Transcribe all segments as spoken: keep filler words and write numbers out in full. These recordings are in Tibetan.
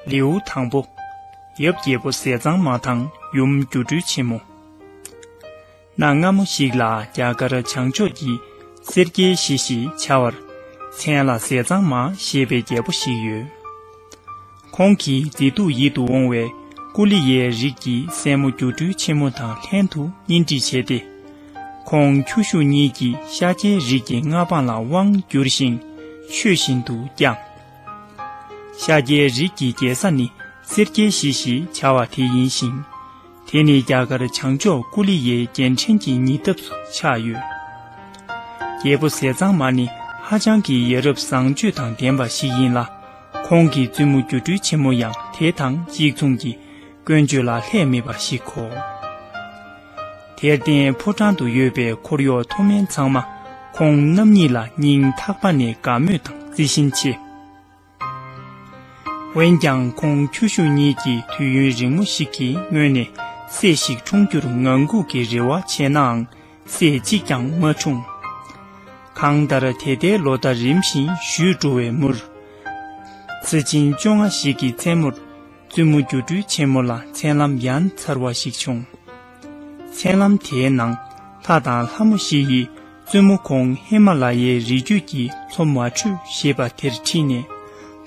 ལེའུ་དང་པོ། ཡབ་རྒྱལ་པོ་ཟས་གཙང་མ་དང་ཡུམ་སྒྱུ་འཕྲུལ་ཆེན་མོ། གནའ་སྔ་མོ་ཞིག་ལ་རྒྱ་གར་བྱང་ཕྱོགས་ཀྱི་སེར་སྐྱའི་གཞིས་ཞེས་བྱ་བར། མཚན་ལ་ཟས་གཙང་མ་ཞེས་པའི་རྒྱལ་པོ་ཞིག་ཡོད། ཁོང་གི་མཛེས་སྡུག་ཡིད་དུ་འོང་བའི་ཀུ་ལི་ཡའི་རིགས་ཀྱི་སྲས་མོ་སྒྱུ་འཕྲུལ་ཆེན་མོ་དང་ལྷན་དུ་གཉེན་སྒྲིག་བྱས་ཏེ། ཁོང་ཁྱོ་ཤུག་གཉིས་ཀྱིས་ཤཱཀྱའི་རིགས་ཀྱི་མངའ་འབངས་ལ་དབང་བསྒྱུར་ཞིང་ཆོས་བཞིན་དུ་བསྐྱངས། ཤཱཀྱའི་རིགས་ཀྱི་རྒྱལ་ས་ནི་སེར་སྐྱའི་གཞིས་ཞེས་བྱ་བ་དེ་ཡིན་ཞིང་། དེ་ནི་རྒྱ་གར་བྱང་ཕྱོགས་ཀུ་ལི་ཡའི་རྒྱལ་ཕྲན་གྱི་ཉེ་འདབས་སུ་ཆགས་ཡོད། རྒྱལ་པོ་ཟས་གཙང་མ་ནི་ཧ་ཅང་གི་ཡ་རབས་བཟང་སྤྱོད་དང་ལྡན་པ་ཞིག་ཡིན་ལ། ཁོང་གི་བཙུན་མོ་སྒྱུ་འཕྲུལ་ཆེན་མོ་ཡང་དེ་དང་གཅིག་མཚུངས་ཀྱི་ཀུན་སྤྱོད་ལ་ལྷད་མེད་པ་ཞིག་གོ། དེར་བརྟེན་ཕོ་བྲང་དུ་ཡོད་པའི་འཁོར་གཡོག་མཐོ་དམན་ཚང་མ་ཁོང་རྣམ་གཉིས་ལ་སྙིང་ཐག་པ་ནས་དགའ་མོས་དང་བརྩི་བཞིན་མཆིས། འོན་ཀྱང་ཁོང་ཁྱོ་ཤུག་གཉིས་ཀྱིས་དུས་ཡུན་རིང་མོ་ཞིག་གི་སྔོན་ནས་སྲས་ཤིག་འཁྲུངས་རྒྱུར་ངང་སྒུག་གི་རེ་བ་བྱས་ནའང་སྲས་གཅིག་ཀྱང་མ་འཁྲུངས། གང་ལྟར་དེ་ལྟའི་ལོ་ཟླ་རིམ་བཞིན་བཞུད་འགྲོ་བའི་མུར། ཚེས་ཆེན་བཅོ་ལྔ་ཞིག་གི་མཚན་མོར་བཙུན་མོ་སྒྱུ་འཕྲུལ་ཆེན་མོ་ལ་མཚན་ལམ་ཡ་མཚར་བ་ཞིག་བྱུང་། མཚན་ལམ་དེའི་ནང་ལྷ་དང་ལྷ་མོ་བཞི་ཡིས་བཙུན་མོ་ཁོང་ཧི་མ་ལ་ཡའི་རི་རྒྱུད་ཀྱི་མཚོ་མ་དྲོས་ཞེས་པ་དེར་ཁྲིད་ནས།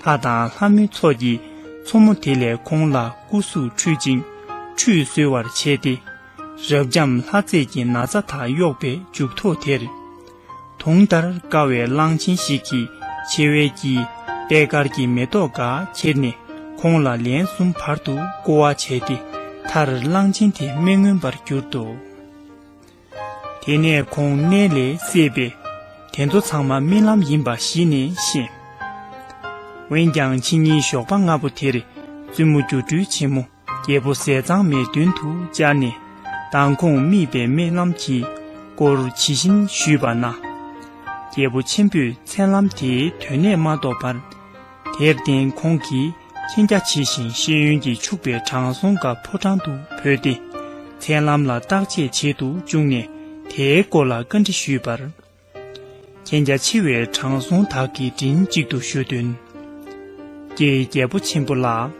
ལྷ་དང་ལྷ་མོའི་ཚོགས་ཀྱིས་མཚོ་མོ་དེ་ལས་ཁོང་ལ་སྐུ་གཟུགས་འཁྲུད་ཅིང་ཁྲུས་གསོལ་བར་བྱས་ཏེ། རབ་འབྱམས་ལྷ་རྫས་ཀྱི་ན་ཚ་དག་གཡོགས་པའི་མཇུག་ཐོགས་དེར། དུང་ལྟར་དཀར་བའི་གླང་ཆེན་ཞིག་གིས་མཆེ་བའི་དཀྱིལ་པད་དཀར་གྱི་མེ་ཏོག་འགའ་ཁྱེར་ནས་ཁོང་ལ་ལན་གསུམ་བར་དུ་བསྐོར་བ་བྱས་ཏེ། མཐར་གླང་ཆེན་དེ་མི་མངོན་པར་གྱུར་ཏོ། དེ་ནས་ཁོང་མནལ་ལས་སད་པས། དེ་ཚོ་ཚང་མ་རྨི་ལམ་ཡིན་པ་གཞི་ནས་ཤེས། འོན་ཀྱང་ཕྱི་ཉིན་ཞོགས་པ་སྔ་པོ་དེར་བཙུན་མོ་སྒྱུ་འཕྲུལ་ཆེན་མོ་རྒྱལ་པོ་ཟས་གཙང་མའི་མདུན་དུ་བཅར་ནས། མདང་དགོང་རྨིས་པའི་རྨི་ལམ་གྱི་སྐོར་ཇི་བཞིན་ཞུས་པ་ན། རྒྱལ་པོ་ཆེན་པོས་མཚན་ལམ་དེའི་དོན་གནད་མ་རྟོགས་པར། དེར་བརྟེན་ཁོང་གིས་མཁྱེན་རྒྱ་ཆེ་ཞིང་ཤེས་ཡོན་གྱིས་ཕྱུག་པའི་དྲང་སྲོང་འགའ་ཕོ་བྲང་དུ་བོས་ཏེ། མཚན་ལམ་ལ་བརྟག་དཔྱད་བྱེད་དུ་བཅུག་ནས་དེའི་སྐོར་ལ་བཀའ་འདྲི་ཞུས་པར། མཁྱེན་རྒྱ་ཆེ་བའི་དྲང་སྲོང་དག་གིས་མགྲིན་གཅིག་ཏུ་ཞུ་དོན། ཀྱེ་རྒྱལ་པོ་ཆེན་པོ་ལགས།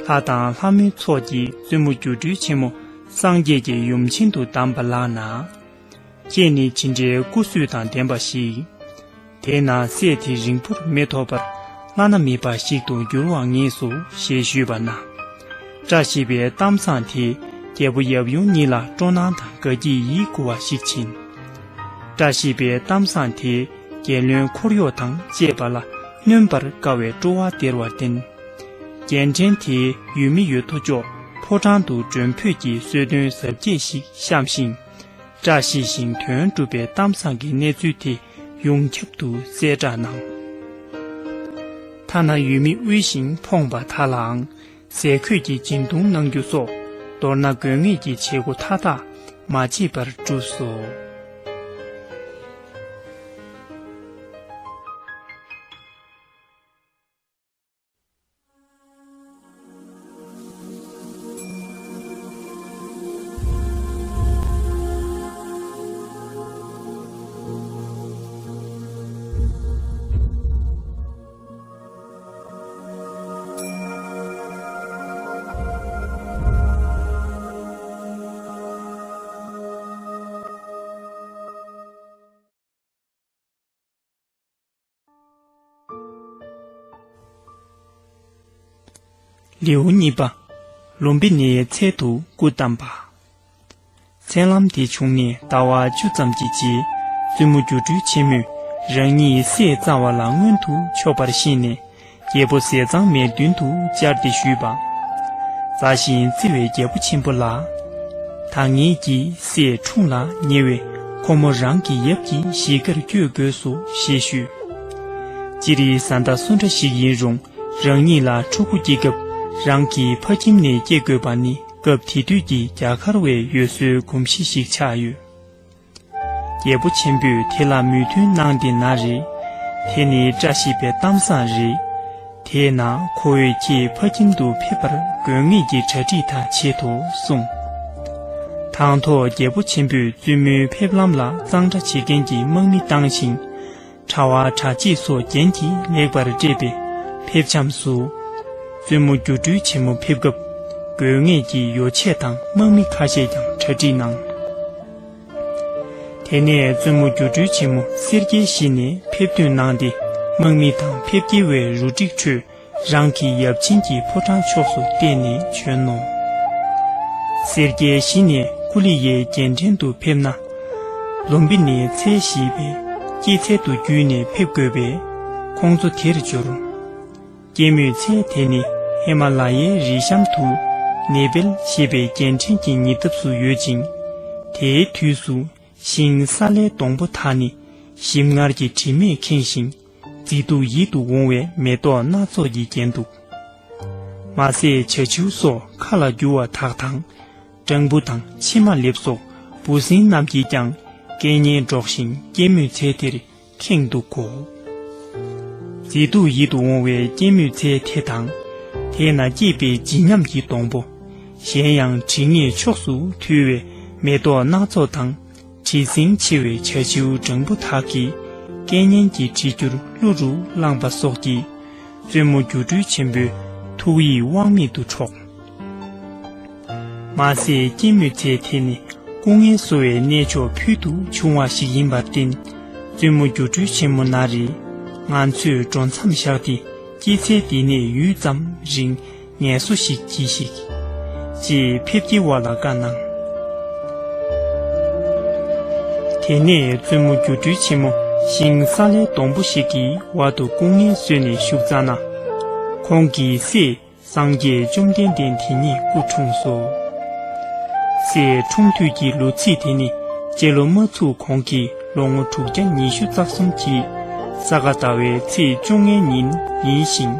ལྷ་དང་ལྷ་མོའི་ཚོགས་ཀྱིས་བཙུན་མོ་སྒྱུ་འཕྲུལ་ཆེན་མོ་སངས་རྒྱས་ཀྱི་ཡུམ་ཆེན་དུ་བདམས་པ་ལགས་ན། ཁྱེད་ནི་ཇི་འདྲའི་སྐུ་བསོད་དང་ལྡན་པ་ཞིག། དེས་ན་སྲས་དེ་རིང་པོར་མི་ཐོགས་པར་བླ་ན་མེད་པ་ཞིག་ཏུ་འགྱུར་བར་ངེས་སོ་ཞེས་ཞུས་པ་ན། བཀྲ་ཤིས་པའི་གཏམ་བཟང་དེས་རྒྱལ་པོ་ཡབ་ཡུམ་གཉིས་ལ་སྤྲོ་སྣང་དང་དགའ་སྐྱིད་ཡིད་མགུ་བ་ཞིག་བྱིན། བཀྲ་ཤིས་པའི་གཏམ་བཟང་དེས་རྒྱལ་བློན་འཁོར་གཡོག་དང་བཅས་པ་ལ་གནོན་པར་དཀའ་བའི་སྤྲོ་བ་སྟེར་བར་བརྟེན། རྒྱལ་ཕྲན་དེའི་ཡུལ་མི་ཡོད་དོ་ཅོག་ཕོ་བྲང་དུ་མགྲོན་འབོད་ཀྱི་གསོལ་སྟོན་གཟབ་རྒྱས་ཤིག་བཤམས་ཤིང་། བཀྲ་ཤིས་ཤིང་དོན་གྲུབ་པའི་གཏམ་བཟང་གི་གནས་ཚུལ་དེ་ཡོངས་ཁྱབ་ཏུ་གསལ་བསྒྲགས་གནང་། ཐ་ན་ཡུལ་མི་དབུལ་ཞིང་ཕོངས་པ་དག་ལའང་ཟས་གོས་ཀྱི་སྦྱིན་གཏོང་གནང་རྒྱུ་སོགས། མདོར་ན་དགོས་ངེས་ཀྱི་བྱེད་སྒོ་མཐའ་དག་མ་བརྗེད་པར་བསྒྲུབས་སོ། ལེའུ་གཉིས་པ། ལུམ་བི་ནིའི་ཚལ་དུ་སྐུ་བལྟམས་པ། མཚན་ལམ་དེ་བྱུང་ནས་ཟླ་བ་བཅུ་ཙམ་གྱི་རྗེས། བཙུན་མོ་སྒྱུ་འཕྲུལ་ཆེན་མོས་རང་ཉིད་སྲས་བཙའ་བ་ལ་མངོན་དུ་ཕྱོགས་པར་ཤེས་ནས། རྒྱལ་པོ་ཟས་གཙང་མའི་མདུན་དུ་བཅར་ཏེ་ཞུས་པ། མཛའ་ཞིང་བརྩེ་བའི་རྒྱལ་པོ་ཆེན་པོ་ལགས། ད་ངེད་ཀྱི་སྲས་འཁྲུངས་ལ་ཉེ་བས། ཁོ་མོ་རང་གི་ཡབ་ཀྱི་གཞིས་ཀར་བསྐྱོད་དགོས་སོ་ཞེས་ཞུས། སྤྱིར་བཟའ་ཟླ་སུ་འདྲ་ཞིག་ཡིན་རུང་། རང་ཉིད་ལ་ཕྲུ་གུ་སྐྱེ་སྐབས་རང་གི་ཕ་ཁྱིམ་ནས་སྐྱེ་དགོས་པ་ནི། སྐབས་དེ་དུས་ཀྱི་རྒྱ་གར་བའི་འོས་བཟོའི་གོམས་གཤིས་ཤིག་ཆགས་ཡོད། རྒྱལ་པོ་ཆེན་པོས་དེ་ལ་མོས་མཐུན་གནང་སྟེ་ན་རེ། དེ་ནི་བཀྲ་ཤིས་པའི་གཏམ་བཟང་རེད། དེས་ན་ཁོ་བོས་ཁྱེད་ཕ་ཁྱིམ་དུ་ཕེབས་པར་དགོས་ངེས་ཀྱི་གྲ་སྒྲིག་དག་བྱེད་དོ་གསུངས། དང་ཐོག་རྒྱལ་པོ་ཆེན་པོས་བཙུན་མོའི་ཕེབས་ལམ་ལ་གཙང་སྦྲ་བྱེད་མཁན་གྱི་དམག་མི་བཏང་ཞིང་། གྲྭ་བ་གྲྭ་གཅེས་སོགས་རྒྱན་གྱིས་ལེགས་པར་སྤྲས་པའི་ཕེབས་བྱམས་སུ། བཙུན་མོ་སྒྱུ་འཕྲུལ་ཆེན་མོ་ཕེབས་སྐབས་དགོས་ངེས་ཀྱི་ཡོ་བྱད་དང་དམག་མི་ཁ་ཤས་ཀྱང་གྲ་སྒྲིག་གནང་། དེ་ནས་བཙུན་མོ་སྒྱུ་འཕྲུལ་ཆེན་མོ་སེར་སྐྱའི་གཞི་ནས་ཕེབས་ཐོན་གནང་སྟེ། དམག་མི་དང་ཕེབས་སྐྱེལ་བའི་རུ་སྒྲིག་ཁྲོད་རང་གི་ཡབ་ཆེན་གྱི་ཕོ་བྲང་ཕྱོགས་སུ་བལྟས་ནས་བྱོན་ནོ། སེར་སྐྱའི་གཞི་ནས་ཀུ་ལི་ཡའི་རྒྱལ་ཕྲན་དུ་ཕེབས་ན། ལུམ་བི་ནིའི་ཚལ་ཞེས་པའི་སྐྱེད་ཚལ་དུ་བརྒྱུད་ནས་ཕེབས་དགོས་པས། ཁོང་ཚོ་དེར་འབྱོར། སྐྱེད་མོས་ཚལ་དེ་ནི་ཧི་མ་ལ་ཡའི་རི་གཤམ་དུ་ནེ་པལ་ཞེས་པའི་རྒྱལ་ཕྲན་གྱི་ཉེ་འདབས་སུ་ཡོད་ཅིང་། དེའི་དུས་སུ་ཤིང་ས་ལའི་སྡོང་པོ་དག་ནི་ཞིམ་མངར་གྱི་དྲི་མས་ཁེངས་ཤིང་། མཛེས་སྡུག་ཡིད་དུ་འོང་བའི་མེ་ཏོག་སྣ་ཚོགས་ཀྱིས་བརྒྱན་འདུག། མ་ཟད་བྱ་བྱིའུ་སོགས་མཁའ་ལ་རྒྱུ་བ་དག་དང་། སྦྲང་བུ་དང་ཕྱེ་མ་ལེབ་སོགས་འབུ་སྲིན་རྣམས་ཀྱིས་ཀྱང་སྐད་སྙན་སྒྲོག་བཞིན་སྐྱེད་མོས་ཚལ་དེར་ཁེངས་འདུག་གོ། མཛེས་སྡུག་ཡིད་དུ་འོང་བའི་སྐྱེད་མོས་ཚལ་དེ་དང་། དེ་ན་སྐྱེས་པའི་བརྗིད་ཉམས་ཀྱི་སྡོང་པོ། གཞན་ཡང་དྲི་ངད་ཕྱོགས་སུ་འཐུལ་བའི་མེ་ཏོག་སྣ་ཚོགས་དང་། དྲི་ཟིང་ཆེ་བའི་བྱ་བྱིའུ་སྦྲང་བུ་དག་གིས་སྐད་སྙན་གྱི་དྲི་རྒྱུར་གླུ་རུ་བླངས་པ་སོགས་ཀྱིས། བཙུན་མོ་སྒྱུ་འཕྲུལ་ཆེན་པོའི་ཐུགས་ཡིད་དབང་མེད་དུ་འཕྲོག། མ་ཟད་སྐྱེད་མོས་ཚལ་དེ་ནི་སྐུ་ངལ་གསོ་བའི་གནས་མཆོག་ཕུལ་དུ་བྱུང་བ་ཞིག་ཡིན་པར་བརྟེན། བཙུན་མོ་སྒྱུ་འཕྲུལ་ཆེན་མོ་ན་རེ། ང་ཚོས་འགྲོ་མཚམས་བཞག་སྟེ་སྐྱེད་ཚལ་འདི་ནས་ཡུད་ཙམ་རིང་ངལ་གསོ་ཞིག་གྱིས་ཤིག། ཅེས་ཕེབས་སྐྱེལ་བ་ལ་བཀའ་གནང་། དེ་ནས་བཙུན་མོ་སྒྱུ་འཕྲུལ་ཆེན་མོ་ཤིང་ས་ལའི་སྡོང་པོ་ཞིག་གི་བར་དུ་སྐུ་ངལ་གསོས་ནས་བཞུགས་ཙ་ན། ཁོང་གི་སྲས་སངས་རྒྱས་བཅོམ་ལྡན་འདས་དེ་ཉིད་སྐུ་འཁྲུངས་སོ། སྲས་འཁྲུངས་དུས་ཀྱི་ལོ་ཚིགས་དེ་ནི་སྤྱི་ལོ་མ་ཚུགས་གོང་གི་ལོ་ངོ་དྲུག་བརྒྱ་ཉི་ཤུ་རྩ་གསུམ་གྱི་ས་ག་ཟླ་བའི་ཚེས་བཅོ་ལྔའི་ཉིན་ཡིན་ཞིང་།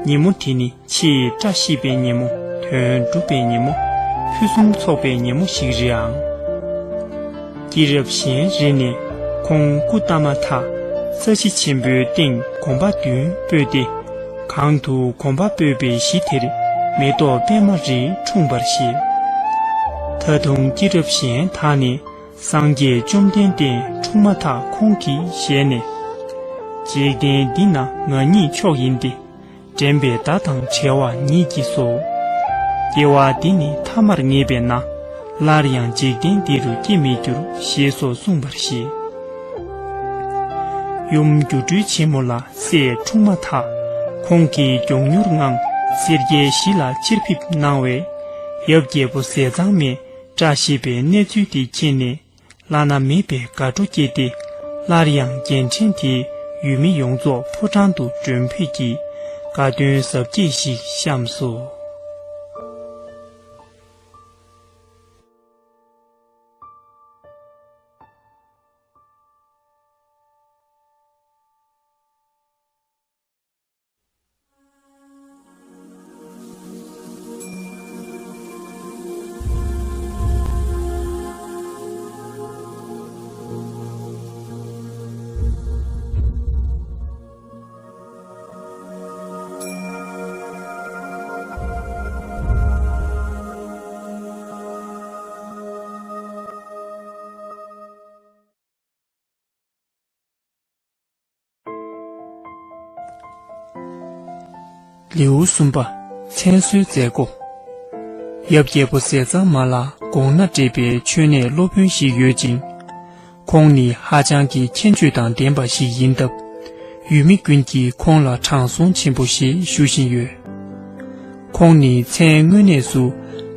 ཉིན་མོ་དེ་ནི་ཆེས་བཀྲ་ཤིས་པའི་ཉིན་མོ། དོན་འགྲུབ་པའི་ཉིན་མོ། ཕུན་སུམ་ཚོགས་པའི་ཉིན་མོ་ཞིག་རེད་ཨང་། སྐྱེས་རབས་གཞན་རེ་ནས་ཁོང་སྐུ་བལྟམས་མ་ཐག་ས་གཞི་ཆེན་པོའི་སྟེང་གོམ་པ་བདུན་སྤོས་ཏེ། གང་དུ་གོམ་པ་སྤོས་པའི་གཞི་དེར་མེ་ཏོག་པད་མ་རེ་འཁྲུངས་པར་བཤད། ད་དུང་སྐྱེས་རབས་གཞན་དག་ནས་སངས་རྒྱས་བཅོམ་ལྡན་འདས་འཁྲུངས་མ་ཐག་ཁོང་གི་ཞལ་ནས། འཇིག་རྟེན་འདི་ན་ང་ཉིད་མཆོག་ཡིན་ཏེ། འདྲེན་པའི་བརྡ་དང་བྲལ་བ་ཉིད་ཀྱིས་སོ། སྐྱེ་བ་འདི་ནི་ཐ་མར་ངེས་པས་ན། སླར་ཡང་འཇིག་རྟེན་འདི་རུ་སྐྱེ་མི་འགྱུར། ཞེས་སོགས་གསུངས་པར་བཤད། ཡུམ་སྒྱུ་འཕྲུལ་ཆེན་མོ་ལ་སྲས་འཁྲུངས་མ་ཐག་ཁོང་གིས་མགྱོགས་མྱུར་ངང་སེར་སྐྱའི་གཞི་ལ་ཕྱིར་ཕེབས་གནང་བས། ཡབ་རྒྱལ་པོ་ཟས་གཙང་མས་བཀྲ་ཤིས་པའི་གནས་ཚུལ་དེ་མཁྱེན་ནས། བླ་ན་མེད་པའི་དགའ་སྤྲོ་སྐྱེས་ཏེ། སླར་ཡང་རྒྱལ་ཕྲན་དེའི་ཡུལ་མི་ཡོངས་རྫོགས་ཕོ་བྲང་དུ་མགྲོན་ཕེབས་ཀྱིས་དགའ་སྟོན་གཟབ་རྒྱས་ཤིག་བཤམས་སོ། ལེའུ་གསུམ་པ། མཚན་གསོལ་མཛད་སྒོ། ཡབ་རྒྱལ་པོ་ཟས་གཙང་མ་ལ་དགོངས་ན་འགྲིག་པའི་མཆོད་གནས་སློབ་དཔོན་ཞིག་ཡོད་ཅིང་། ཁོང་ནི་ཧ་ཅང་གི་ཁྱད་ཆོས་དང་ལྡན་པ་ཞིག་ཡིན་སྟབས། ཡུལ་མི་ཀུན་གྱིས་ཁོང་ལ་དྲང་སྲོང་ཆེན་པོ་ཞེས་ཞུ་བཞིན་ཡོད། ཁོང་ནི་མཚན་དངོས་གནས་སུ་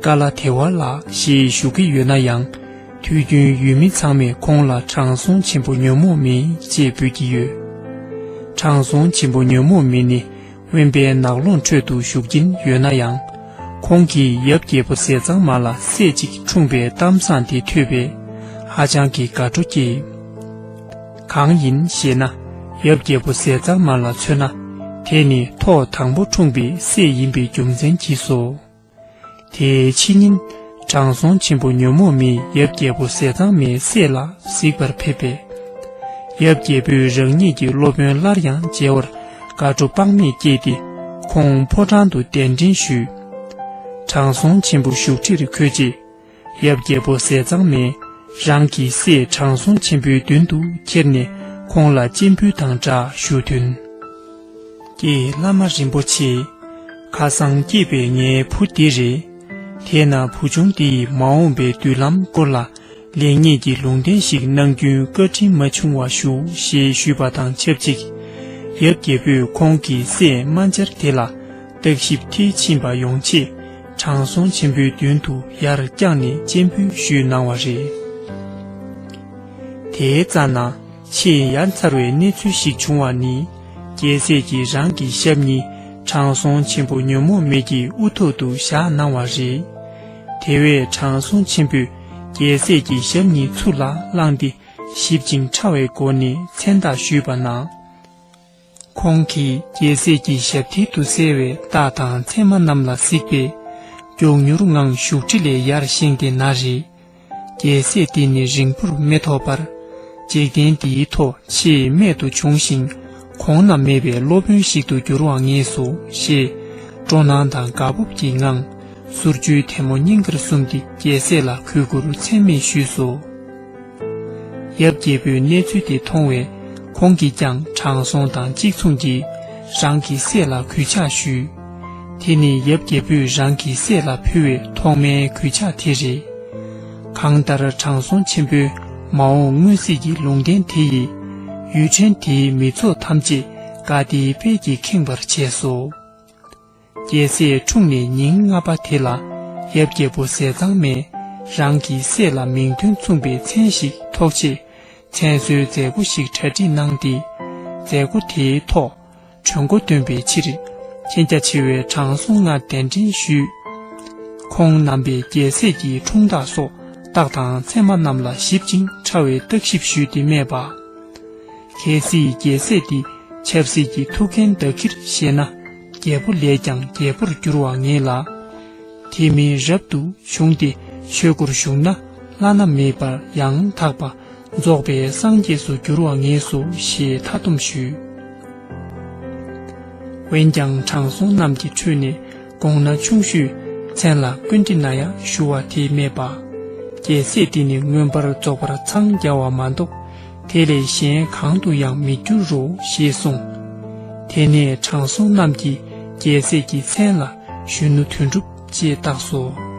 ཀ་ལ་དེ་ཝ་ལགས་ཞེས་ཞུ་གི་ཡོད་ན་ཡང་། དུས་རྒྱུན་ཡུལ་མི་ཚང་མས་ཁོང་ལ་དྲང་སྲོང་ཆེན་པོ་ཉོན་མོངས་མེད་ཅེས་འབོད་ཀྱི་ཡོད། དྲང་སྲོང་ཆེན་པོ་ཉོན་མོངས་མེད་ནི་དབེན་པའི་ནགས་ཀློང་ཁྲོད་དུ་བཞུགས་ཀྱིན་ཡོད་ན་ཡང་། ཁོང་གིས་ཡབ་རྒྱལ་པོ་ཟས་གཙང་མ་ལ་སྲས་གཅིག་འཁྲུངས་པའི་གཏམ་བཟང་དེ་ཐོས་པས་ཧ་ཅང་གི་དགའ་སྤྲོ་སྐྱེས། གང་ཡིན་ཞེ་ན། ཡབ་རྒྱལ་པོ་ཟས་གཙང་མ་ལ་མཚོན་ན། དེ་ནི་ཐོག་དང་པོ་འཁྲུངས་པའི་སྲས་ཡིན་པའི་རྒྱུ་མཚན་གྱིས་སོ། དེའི་ཕྱི་ཉིན། དྲང་སྲོང་ཆེན་པོ་ཉོན་མོངས་མེད་ཡབ་རྒྱལ་པོ་ཟས་གཙང་མའི་སྲས་ལ་གཟིགས་པར་ཕེབས་པས། ཡབ་རྒྱལ་པོས་རང་ཉིད་ཀྱི་སློབ་དཔོན་སླར་ཡང་མཇལ་བར་དགའ་སྤྲོ་དཔག་མེད་སྐྱེས་ཏེ། ཁོང་ཕོ་བྲང་དུ་གདན་འདྲེན་ཞུས། དྲང་སྲོང་ཆེན་པོ་བཞུགས་ཁྲིར་འཁོད་རྗེས། ཡབ་རྒྱལ་པོ་ཟས་གཙང་མས་རང་གི་སྲས་དྲང་སྲོང་ཆེན་པོའི་མདུན་དུ་ཁྱེར་ནས་ཁོང་ལ་སྤྱན་འབུལ་དང་སྦྲགས་ཞུ་དོན། ཀྱེ་བླ་མ་རིན་པོ་ཆེ། ཁ་སང་སྐྱེས་པའི་ངའི་བུ་འདི་རེད། དེས་ན་བུ་ཆུང་འདི་ཡིས་མ་འོངས་པའི་མདུན་ལམ་སྐོར་ལ་ལེགས་ཉེས་ཀྱི་ལུང་བསྟན་ཞིག་གནང་རྒྱུའི་བཀའ་དྲིན་མ་ཆུང་བ་ཞུ་ཞེས་ཞུས་པ་དང་ཆབས་ཅིག། ཡབ་རྒྱལ་པོས་ཁོང་གི་སྲས་རྨ་བྱར་དེ་ལ་བརྟག་ཞིབ་མཐིལ་ཕྱིན་པ་ཡོང་ཆེད་དྲང་སྲོང་ཆེན་པོའི་མདུན་དུ་ཡར་བརྐྱངས་ནས་སྤྱན་འབུལ་ཞུས་གནང་བ་རེད། དེའི་རྩ་ན་ཆེས་ཡ་མཚར་བའི་གནས་ཚུལ་ཞིག་བྱུང་བ་ནི། རྒྱལ་སྲས་ཀྱིས་རང་གི་ཞབས་གཉིས་དྲང་སྲོང་ཆེན་པོ་ཉོན་མོངས་མེད་ཀྱི་དབུ་ཐོག་ཏུ་བཞག་གནང་བ་རེད། དེ་བས་དྲང་སྲོང་ཆེན་པོས་རྒྱལ་སྲས་ཀྱི་ཞབས་གཉིས་ཚུར་ལ་བླངས་ཏེ་ཞིབ་ཅིང་ཕྲ་བའི་སྒོ་ནས་མཚན་རྟགས་ཞུས་པ་ན། ཁོང་གིས་རྒྱལ་སྲས་ཀྱི་ཞབས་མཐིལ་དུ་གསལ་བའི་རྟགས་དང་མཚན་མ་རྣམས་ལ་གཟིགས་པས། མགྱོགས་མྱུར་ངང་བཞུགས་ཁྲི་ལས་ཡར་བཞེངས་ཏེ་ན་རེ། རྒྱལ་སྲས་འདི་ནི་རིང་པོར་མི་ཐོགས་པར། འཇིག་རྟེན་འདིའི་ཐོག་ཆེས་རྨད་དུ་བྱུང་ཞིང་གོང་ན་མེད་པའི་སློབ་དཔོན་ཞིག་ཏུ་འགྱུར་བར་ངེས་སོ་ཞེས་སྤྲོ་སྣང་དང་དགའ་སྤོབས་ཀྱི་ངང་གསུར་ཆུའི་ཐལ་མོ་སྙིང་གར་བཟུང་སྟེ་རྒྱལ་སྲས་ལ་གུས་བཀུར་མཚན་སྨད་ཞུས་སོ། ཡབ་རྒྱལ་པོས་གནས་ཚུལ་དེ་མཐོང་བས་ཁོང་གིས་ཀྱང་དྲང་སྲོང་དང་གཅིག་མཚུངས་ཀྱིས་རང་གི་སྲས་ལ་གུས་ཕྱག་ཞུས། དེ་ནི་ཡབ་རྒྱལ་པོས་རང་གི་སྲས་ལ་ཕུལ་བའི་ཐོག་མའི་གུས་ཕྱག་དེ་རེད། གང་ལྟར་དྲང་སྲོང་ཆེན་པོའི་མ་འོངས་མངོན་གཟིགས་ཀྱི་ལུང་བསྟན་དེ་ཡིས་ཡུལ་ཕྲན་དེའི་མི་ཚོགས་ཐམས་ཅད་དགའ་བདེའི་དཔལ་གྱིས་ཁེངས་པར་བྱས་སོ། རྒྱལ་སྲས་འཁྲུངས་ནས་ཉིན་ལྔ་པ་དེ་ལ་ཡབ་རྒྱལ་པོ་ཟས་གཙང་མས་རང་གི་སྲས་ལ་མིང་དོན་མཚུངས་པའི་མཚན་ཞིག་ཐོགས་ཆེད་མཚན་གསོལ་མཛད་སྒོ་ཞིག་གྲ་སྒྲིག་གནང་སྟེ། མཛད་སྒོ་དེའི་ཐོག་གྲོས་འགོ་འདོན་པའི་ཕྱིར་མཁྱེན་རྒྱ་ཆེ་བའི་དྲང་སྲོང་ལྔ་གདན་འདྲེན་ཞུས། ཁོང་རྣམ་པས་རྒྱལ་སྲས་ཀྱི་འཁྲུངས་རྟགས་སོགས་རྟགས་དང་མཚན་མ་རྣམས་ལ་ཞིབ་ཅིང་ཕྲ་བའི་བརྟག་ཞིབ་ཞུས་ཏེ་སྨྲས་པ། གལ་སྲིད་རྒྱལ་སྲས་འདི་ཆབ་སྲིད་ཀྱི་ཐུགས་འགན་བདག་གིར་བཞེས་ན། རྒྱལ་པོ་ལས་ཀྱང་རྒྱལ་པོར་འགྱུར་བར་ངེས་ལ། དེ་མིན་རབ་ཏུ་བྱུང་སྟེ་ཆོས་སྒོར་ཞུགས་ན་བླ་ན་མེད་པར་ཡང་དག་པ་རྫོགས་པའི་སངས་རྒྱས་སུ་འགྱུར་བར་ངེས་སོ་ཞེས་མཐའ་སྡོམ་ཞུས། འོན་ཀྱང་དྲང་སྲོང་རྣམས་ཀྱི་ཁྲོད་ནས་གོང་ན་ཆུང་ཤོས་མཚན་ལ་ཀུན་དྲི་ན་ཡ་ཞུ་བ་དེས་སྨྲས་པ། རྒྱལ་སྲས་འདི་ནི་མངོན་པར་རྫོགས་པར་འཚང་རྒྱ་བ་མ་གཏོགས། དེ་ལས་གཞན་གང་དུ་ཡང་མི་འགྱུར་རོ་ཞེས་གསུངས། དེ་ནས་དྲང་སྲོང་རྣམས་ཀྱིས་རྒྱལ་སྲས་ཀྱི་མཚན་ལ་གཞོན་ནུ་དོན་གྲུབ་ཅེས་བཏགས་སོ།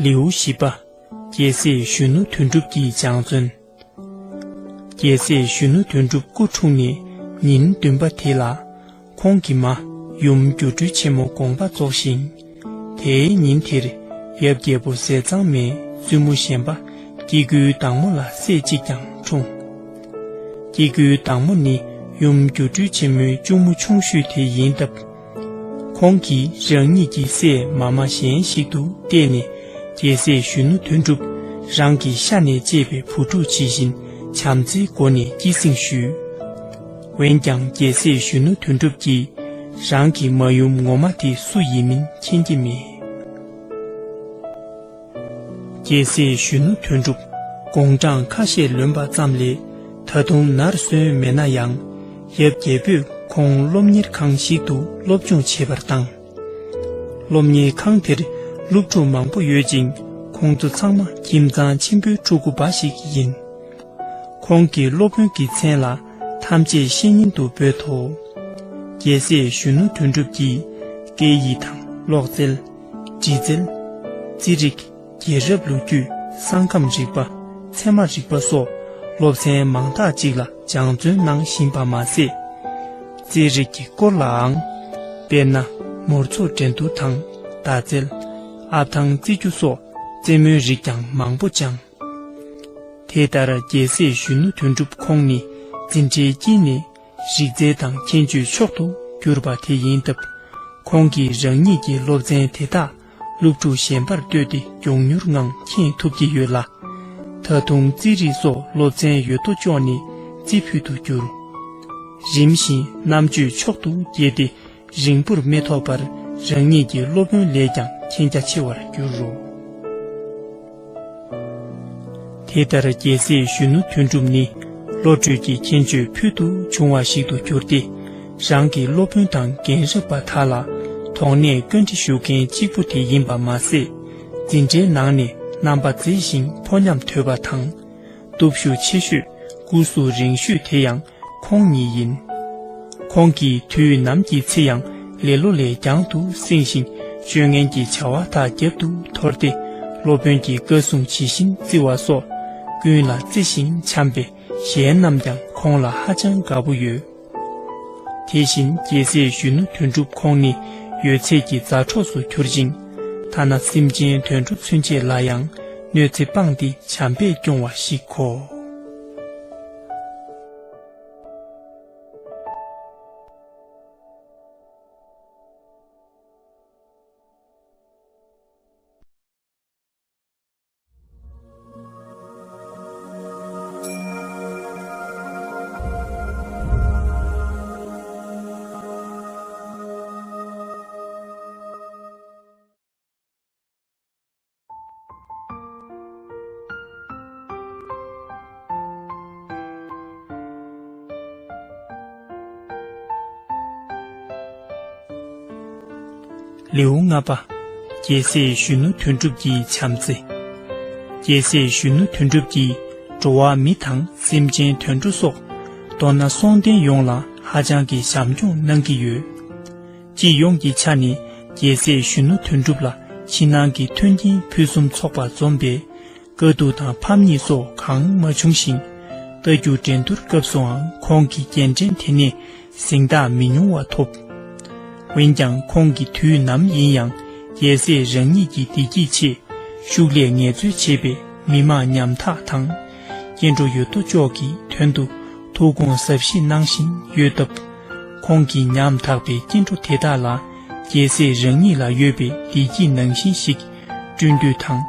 ལེའུ་བཞི་པ། རྒྱལ་སྲས་གཞོན་ནུ་དོན་གྲུབ་ཀྱིས་སྦྱང་བརྩོན། རྒྱལ་སྲས་གཞོན་ནུ་དོན་གྲུབ་སྐུ་འཁྲུངས་ནས་ཉིན་བདུན་པ་དེ་ལ། ཁོང་གི་མ་ཡུམ་སྒྱུ་འཕྲུལ་ཆེན་མོ་དགོངས་པ་རྫོགས་ཤིང་། དེའི་ཉིན་དེར་ཡབ་རྒྱལ་པོ་ཟས་གཙང་མས་བཙུན་མོ་གཞན་པ་སྐྱེ་དགུའི་བདག་མོ་ལ་སྲས་གཅིག་ཀྱང་འཁྲུངས། སྐྱེ་དགུའི་བདག་མོ་ནི་ཡུམ་སྒྱུ་འཕྲུལ་ཆེན་མོའི་གཅུང་མོ་ཆུང་ཤོས་དེ་ཡིན་སྟབས། ཁོང་གིས་རང་ཉིད་ཀྱི་སྲས་མ་མ་གཞན་ཞིག་ཏུ་བལྟས་ནས་རྒྱལ་སྲས་གཞོན་ནུ་དོན་གྲུབ་རང་གི་ཤ་ནས་སྐྱེས་པའི་བུ་ཕྲུག་ཇི་བཞིན་བྱམས་བརྩེའི་སྒོ་ནས་སྐྱེད་སྲིང་ཞུས། འོན་ཀྱང་རྒྱལ་སྲས་གཞོན་ནུ་དོན་གྲུབ་ཀྱིས་རང་གི་མ་ཡུམ་ངོ་མ་དེ་སུ་ཡིན་མིན་མཁྱེན་གྱི་མེད། རྒྱལ་སྲས་གཞོན་ནུ་དོན་གྲུབ་དགུང་གྲངས་ཁ་ཤས་ལོན་པ་ཙམ་ལས་ད་དུང་ནར་སོན་མེད་ན་ཡང་ཡབ་རྒྱལ་པོས་ཁོང་སློབ་གཉེར་ཁང་ཞིག་ཏུ་སློབ་སྦྱོང་བྱེད་པར་བཏང་། སློབ་གཉེར་ཁང་དེར་སློབ་ཕྲུག་མང་པོ་ཡོད་ཅིང་ཁོང་ཚོ་ཚང་མ་ཁྱིམ་ཚང་ཆེན་པོའི་ཕྲུ་གུ་འབའ་ཞིག་ཡིན། ཁོང་གི་སློབ་དཔོན་གྱི་མཚན་ལ་ཐམས་ཅད་བཤེས་གཉེན་དུ་འབོད་དོ། རྒྱལ་སྲས་གཞོན་ནུ་དོན་གྲུབ་ཀྱིས་སྐད་ཡིག་དང་གློག་རྩལ། འབྲི་རྩལ། རྩིས་རིག་རྒྱལ་རབས་ལོ་རྒྱུས། ས་ཁམས་རིག་པ། ཚད་མ་རིག་པ་སོགས་སློབ་ཚན་མང་དག་ཅིག་ལ་སྦྱང་བརྩོན་གནང་བཞིན་པ་མ་ཟད། རྩིས་རིག་གི་སྐོར་ལའང་། དཔེར་ན། མུར་ཚོགས་འགྲན་བསྡུར་དང་། མདའ་རྩལ། ཨབ་ཐང་རྩེད་རྒྱུ་སོགས་རྩེད་མོའི་རིགས་ཀྱང་མང་པོ་སྦྱངས། དེ་ལྟར་རྒྱལ་སྲས་གཞོན་ནུ་དོན་གྲུབ་ཁོང་ནི་འཛིན་གྲྭའི་དཀྱིལ་ནས་རིག་རྩལ་དང་མཁྱེན་དཔྱོད་མཆོག་ཏུ་གྱུར་པ་དེ་ཡིན་སྟབས། ཁོང་གིས་རང་ཉིད་ཀྱི་སློབ་ཚན་དེ་དག་སློབ་ཕྲུག་གཞན་པར་སྟོད་དེ་མགྱོགས་མྱུར་ངང་མཁྱེན་ཐུབ་ཀྱི་ཡོད་ལ། ད་དུང་རྩིས་རིག་སོགས་སློབ་ཚན་ཡོད་དོ་ཅོག་ནས་རྩིས་ཕུད་དུ་གྱུར། རིམ་བཞིན་རྣམ་དཔྱོད་མཆོག་ཏུ་རྒྱས་ཏེ། རིང་པོར་མི་ཐོགས་པར་རང་ཉིད་ཀྱི་སློབ་དཔོན་ལས་ཀྱང་མཁྱེན་རྒྱ་ཆེ་བར་འགྱུར་རོ། དེ་ལྟར་རྒྱལ་སྲས་གཞོན་ནུ་དོན་གྲུབ་ནི་བློ་གྲོས་ཀྱི་ཁྱད་ཆོས་ཕུལ་དུ་བྱུང་བ་ཞིག་ཏུ་གྱུར་ཏེ། རང་གི་སློབ་དཔོན་དང་རྒན་རབས་པ་དག་ལ་དོགས་གནད་བཀའ་འདྲི་ཞུ་མཁན་གཅིག་པུ་དེ་ཡིན་པ་མ་ཟད། འཛིན་གྲྭའི་ནང་ནས་རྣམ་པ་མཛེས་ཤིང་ཕོ་ཉམས་དོད་པ་དང་། སྟོབས་ཤུགས་ཆེ་ཤོས་སྐུ་གཟུགས་རིང་ཤོས་དེ་ཡང་ཁོང་ཉིད་ཡིན། ཁོང་གིས་དུས་ནམ་གྱི་ཚེ་ཡང་ལེ་ལོ་ལས་རྒྱང་དུ་བསྲིངས་ཤིང་སྤྱོད་ངན་གྱི་བྱ་བ་དག་རྒྱབ་ཏུ་འཐོར་ཏེ། སློབ་དཔོན་གྱི་བཀའ་གསུང་ཇི་བཞིན་བརྩི་བ་སོགས་ཀུན་ལ་བརྩེ་ཞིང་བྱམས་པས་གཞན་རྣམས་ཀྱང་ཁོང་ལ་ཧ་ཅང་དགའ་པོ་ཡོད། དེ་བཞིན་རྒྱལ་སྲས་གཞོན་ནུ་དོན་གྲུབ་ཁོང་ནི་ཡོད་ཚད་ཀྱི་མཛའ་གྲོགས་སུ་གྱུར་ཅིང་། ཐ་ན་སེམས་ཅན་དུད་འགྲོ་ཚུན་ཆད་ལ་ཡང་གནོད་འཚེ་སྤངས་ཏེ་བྱམས་པས་སྐྱོང་བ་ཞིག་གོ། ལེའུ་ལྔ་པ། རྒྱལ་སྲས་གཞོན་ནུ་དོན་གྲུབ་ཀྱི་བྱམས་བརྩེ། རྒྱལ་སྲས་གཞོན་ནུ་དོན་གྲུབ་ཀྱིས་འགྲོ་བ་མི་དང་སེམས་ཅན་དུད་འགྲོ་སོགས། མདོར་ན་སྲོང་བཙན་ཡོངས་ལ་ཧ་ཅང་གི་བྱམས་སྐྱོང་གནང་གི་ཡོད། སྤྱི་ཡོངས་ཀྱི་ཆ་ནས་རྒྱལ་སྲས་གཞོན་ནུ་དོན་གྲུབ་ལ་ཕྱི་ནང་གི་མཐུན་རྐྱེན་ཕུན་སུམ་ཚོགས་པ་འཛོམས་པས། དཀའ་སྡུག་དང་ཕམ་ཉེས་སོགས་གང་མ་བྱུང་ཞིང་། རྟ་རྒྱུག་འགྲན་བསྡུར་སྐབས་སུའང་ཁོང་གི་རྒྱལ་འགྲན་དེ་ནས་གཟེངས་རྟགས་མི་ཉུང་བ་ཐོབ། འོན་ཀྱང་ཁོང་གིས་དུས་ནམ་ཡིན་ཡང་རྒྱལ་སྲས་རང་ཉིད་ཀྱི་བདེ་སྐྱིད་ཆེད་ཤུགས་ལས་ངལ་རྩོལ་བྱས་པས། མི་དམངས་ཉམ་ཐག་དང་སྐྱེ་འགྲོ་ཡོད་དོ་ཅོག་གི་དོན་དུ་ཐུགས་དགོངས་ཟབ་བཞེས་གནང་བཞིན་ཡོད་སྟབས། ཁོང་གིས་ཉམ་ཐག་པའི་སྐྱེ་འགྲོ་དེ་དག་ལ་རྒྱལ་སྲས་རང་ཉིད་ལ་ཡོད་པའི་བདེ་སྐྱིད་ནང་བཞིན་ཞིག་བསྐྲུན་འདོད་དང་།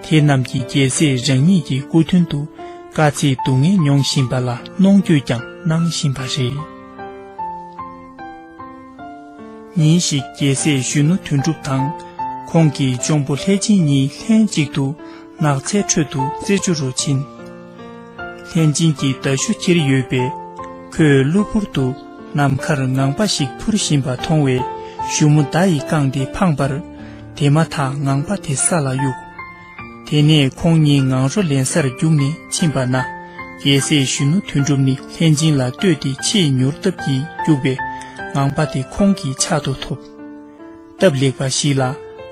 དེ་རྣམས་ཀྱིས་རྒྱལ་སྲས་རང་ཉིད་ཀྱི་སྐུ་མདུན་དུ་དཀའ་ཚེགས་སྡུག་བསྔལ་མྱོང་བཞིན་པ་ལ་གནོང་འགྱོད་ཀྱང་གནང་བཞིན་པ་རེད། ཉིན་ཞིག་རྒྱལ་སྲས་གཞོན་ནུ་དོན་གྲུབ་དང་ཁོང་གི་གཅུང་པོ་ལྷས་སྦྱིན་གཉིས་ལྷན་ཅིག་ཏུ་ནགས་ཚལ་ཁྲོད་དུ་རྩེད་འཇོ་རུ་ཕྱིན། ལྷས་སྦྱིན་གྱིས་མདའ་གཞུ་འཁྱེར་ཡོད་པས། ཁོས་གློ་བུར་དུ་ནམ་མཁར་ངང་པ་ཞིག་འཕུར་བཞིན་པ་མཐོང་བས། གཞུ་མོ་མདའ་ཡིས་བཀང་སྟེ་འཕངས་པར། དེ་མ་ཐག་ངང་པ་དེ་ས་ལ་གཡུགས། དེ་ནས་ཁོང་གཉིས་ངང་རོ་ལེན་སར་རྒྱུགས་ནས་ཕྱིན་པ་ན། རྒྱལ་སྲས་གཞོན་ནུ་དོན་གྲུབ་ནི་ལྷས་སྦྱིན་ལ་ལྟོས་ཏེ་ཆེས་མྱུར་སྟབས་ཀྱིས་རྒྱུགས་པས། ངང་པ་དེ་ཁོང་གི་ཕྱག་ཏུ་ཐོབ། སྟབས་ལེགས་པ་ཞིག་ལ།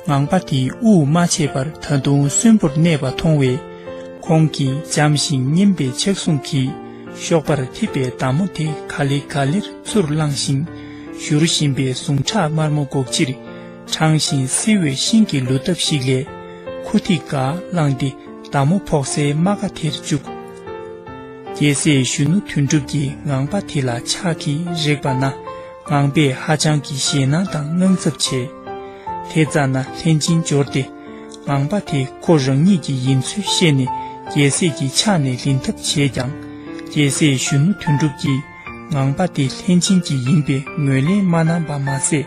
ངང་པ་དེས་དབུགས་མ་ཆད་པར་ད་དུང་གསོན་པོར་གནས་པ་མཐོང་བས། ཁོང་གིས་འཇམ་ཞིང་མཉེན་པའི་ཕྱག་ཟུང་གིས་གཤོག་པར་འཐིབས་པའི་མདའ་མོ་དེ་ག་ལེ་ག་ལེར་ཚུར་བླངས་ཤིང་། བཞུར་བཞིན་པའི་ཟུངས་ཁྲག་དམར་མོ་སྒོག་ཕྱིར། གྲང་ཞིང་བསིལ་བའི་ཤིང་གི་ལུ་འདབ་ཞིག་ལས། ཁུ་ཐིག་འགའ་བླངས་ཏེ་མདའ་མོ་ཕོག་སའི་རྨ་ཁ་དེར་བཅུག་རྒྱལ་སྲས་གཞོན་ནུ་དོན་གྲུབ་ཀྱིས་ངང་པ་དེ་ལ་ཕྱག་གིས་རེག་པ་ན། ངང་པས་ཧ་ཅང་གི་ཞེད་སྣང་དང་དངངས་འཚབ་བྱས། དེ་ཙམ་ན་ལྷས་སྦྱིན་འབྱོར་ཏེ། ངང་པ་དེ་ཁོ་རང་ཉིད་ཀྱི་ཡིན་ཚུལ་ཤེས་ནས་རྒྱལ་སྲས་ཀྱི་ཕྱག་ནས་ལེན་ཐབས་བྱས་ཀྱང་། རྒྱལ་སྲས་གཞོན་ནུ་དོན་གྲུབ་ཀྱིས་ངང་པ་དེ་ལྷས་སྦྱིན་གྱི་ཡིན་པའི་ངོས་ལེན་མ་གནང་པ་མ་ཟད།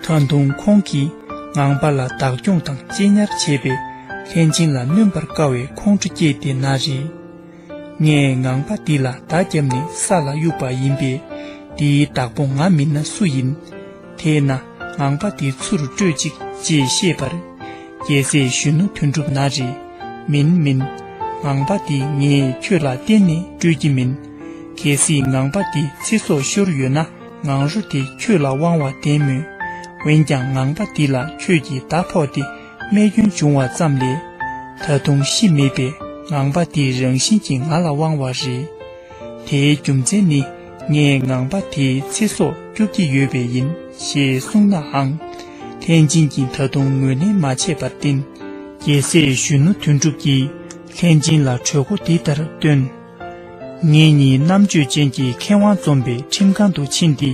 ད་དུང་ཁོང་གིས་ངང་པ་ལ་བདག་སྐྱོང་དང་གཅེས་ཉར་བྱས་པས། ལྷས་སྦྱིན་ལ་གནོན་པར་དཀའ་བའི་ཁོང་ཁྲོ་སྐྱེས་ཏེ་ན་རེ། ངས་ངང་པ་འདི་ལ་མདའ་བརྒྱབ་ནས་ས་ལ་གཡུགས་པ་ཡིན་པས། འདིའི་བདག་པོ་ང་མིན་ན་སུ་ཡིན། དེས་ན་ངང་པ་འདི་ཚུར་སྤྲོད་ཅིག་ཅེས་བཤད་པར། རྒྱལ་སྲས་གཞོན་ནུ་དོན་གྲུབ་ན་རེ། མིན་མིན། ངང་པ་འདི་ངས་ཁྱོད་ལ་གཏན་ནས་སྤྲོད་ཀྱི་མིན། གལ་སྲིད་ངང་པ་འདི་ཚེ་སྲོག་ཤོར་ཡོད་ན། ངང་རོ་དེ་ཁྱོད་ལ་དབང་བ་བདེན་མོད། འོན་ཀྱང་ངང་པ་འདི་ལ་ཁྱོད་ཀྱིས་མདའ་ཕོག་སྟེ་རྨས་སྐྱོན་བྱུང་བ་ཙམ་ལས། ད་དུང་ཤི་མེད་པས། ངང་པ་འདི་རང་བཞིན་གྱིས་ང་ལ་དབང་བ་རེད། དེའི་རྒྱུ་མཚན་ནི། ངས་ངང་པ་དེའི་ཚེ་སྲོག་སྐྱོབ་ཀྱི་ཡོད་པས་ཡིན། ཞེས་གསུངས་ནའང་། ལྷས་སྦྱིན་གྱིས་ད་དུང་ངོས་ལེན་མ་བྱས་པར་བརྟེན། རྒྱལ་སྲས་གཞོན་ནུ་དོན་གྲུབ་ཀྱིས་ལྷས་སྦྱིན་ལ་གྲོས་འགོ་འདི་ལྟར་བཏོན། ངེད་གཉིས་རྣམ་དཔྱོད་ཅན་གྱི་མཁས་དབང་འཛོམས་པའི་ཁྲིམས་ཁང་དུ་ཕྱིན་ཏེ།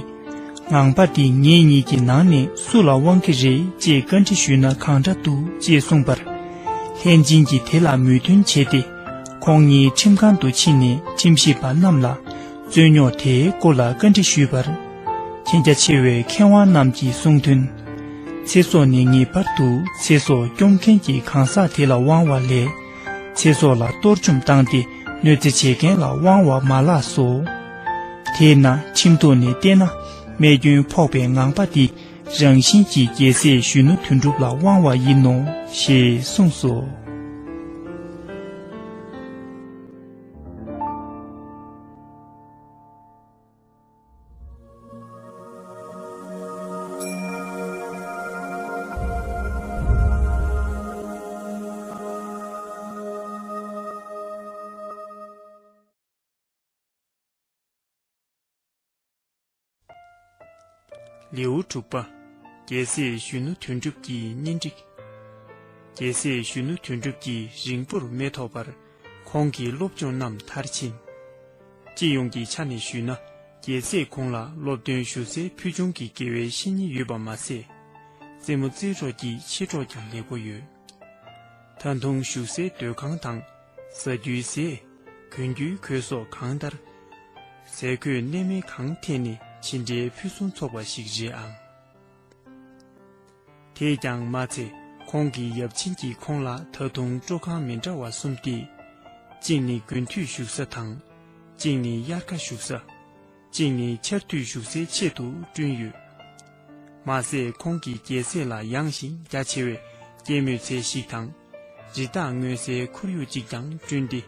ངང་པ་འདི་ངེད་གཉིས་ཀྱི་ནང་ནས་སུ་ལ་དབང་གི་རེད་ཅེས་བཀའ་འདྲི་ཞུས་ན་གང་འདྲ་འདུག་ཅེས་གསུངས་པར། ལྷས་སྦྱིན་གྱིས་དེ་ལ་མོས་མཐུན་བྱས་ཏེ། ཁོང་གཉིས་ཁྲིམས་ཁང་དུ་ཕྱིན་ནས་ཁྲིམས་ཞིབ་པ་རྣམས་ལ་རྩོད་རྙོག་དེའི་སྐོར་ལ་བཀའ་འདྲི་ཞུས་པར། ཤེས་རྒྱ་ཆེ་བའི་མཁས་དབང་རྣམས་ཀྱིས་གསུངས་དོན། ཚེ་སྲོག་ནི་ངེས་པར་དུ་ཚེ་སྲོག་སྐྱོབ་མཁན་གྱི་གང་ཟག་དེ་ལ་དབང་བ་ལས། ཚེ་སྲོག་ལ་གཏོར་བཅོམ་བཏང་སྟེ་གནོད་འཚེ་བྱེད་མཁན་ལ་དབང་བ་མ་ལགས་སོ། དེས་ན་ཁྲིམས་ཐོག་ནས་བལྟས་ན་རྨས་སྐྱོན་ཕོག་པའི་ངང་པ་འདི་རང་བཞིན་གྱིས་རྒྱལ་སྲས་གཞོན་ནུ་དོན་གྲུབ་ལ་དབང་བ་ཡིན་ནོ་ཞེས་གསུངས་སོ། ལེའུ་དྲུག་པ། རྒྱལ་སྲས་གཞོན་ནུ་དོན་གྲུབ་ཀྱི་གཉེན་སྒྲིག་རྒྱལ་སྲས་གཞོན་ནུ་དོན་གྲུབ་ཀྱིས་རིང་པོར་མི་ཐོགས་པར་ཁོང་གི་སློབ་སྦྱོང་རྣམས་མཐར་ཕྱིན། སྤྱི་ཡོངས་ཀྱི་ཆ་ནས་ཞུས་ན། རྒྱལ་སྲས་ཁོང་ལ་སློབ་སྟོན་ཞུ་སའི་ཕུལ་བྱུང་གི་དགེ་བའི་བཤེས་གཉེན་ཡོད་པ་མ་ཟད། རྩེད་མོ་རྩེད་གྲོགས་ཀྱི་མཆེད་གྲོགས་ཀྱང་ལེགས་པོ་ཡོད། ད་དུང་བཞུགས་སའི་སྡོད་ཁང་དང་། ཟ་རྒྱུའི་ཟས། གོན་རྒྱུའི་གོས་སོགས་གང་ལྟར། ཟས་གོས་གནས་མལ་གང་ཐད་ནས་ཇི་འདྲའི་ཕུན་སུམ་ཚོགས་པ་ཞིག་རེད་ཨང་། དེས་ཀྱང་མ་ཚད་ཁོང་གི་ཡབ་ཆེན་གྱིས་ཁོང་ལ་ད་དུང་སྤྲོ་ཁང་མི་འདྲ་བ་གསུམ་སྟེ། གཅིག་ནི་དགུན་དུས་བཞུགས་ས་དང་། གཅིག་ནི་དབྱར་ཁ་བཞུགས་ས། གཅིག་ནི་ཆར་དུས་བཞུགས་སའི་ཆེད་དུ་བསྐྲུན་ཡོད། མ་ཟད་ཁོང་གིས་རྒྱལ་སྲས་ལ་ཡངས་ཤིང་རྒྱ་ཆེ་བའི་སྐྱེད་མོས་ཚལ་ཞིག་དང་། རི་དྭགས་རྔོན་སའི་ཁོར་ཡུག་ཅིག་ཀྱང་བསྐྲུན་ཏེ།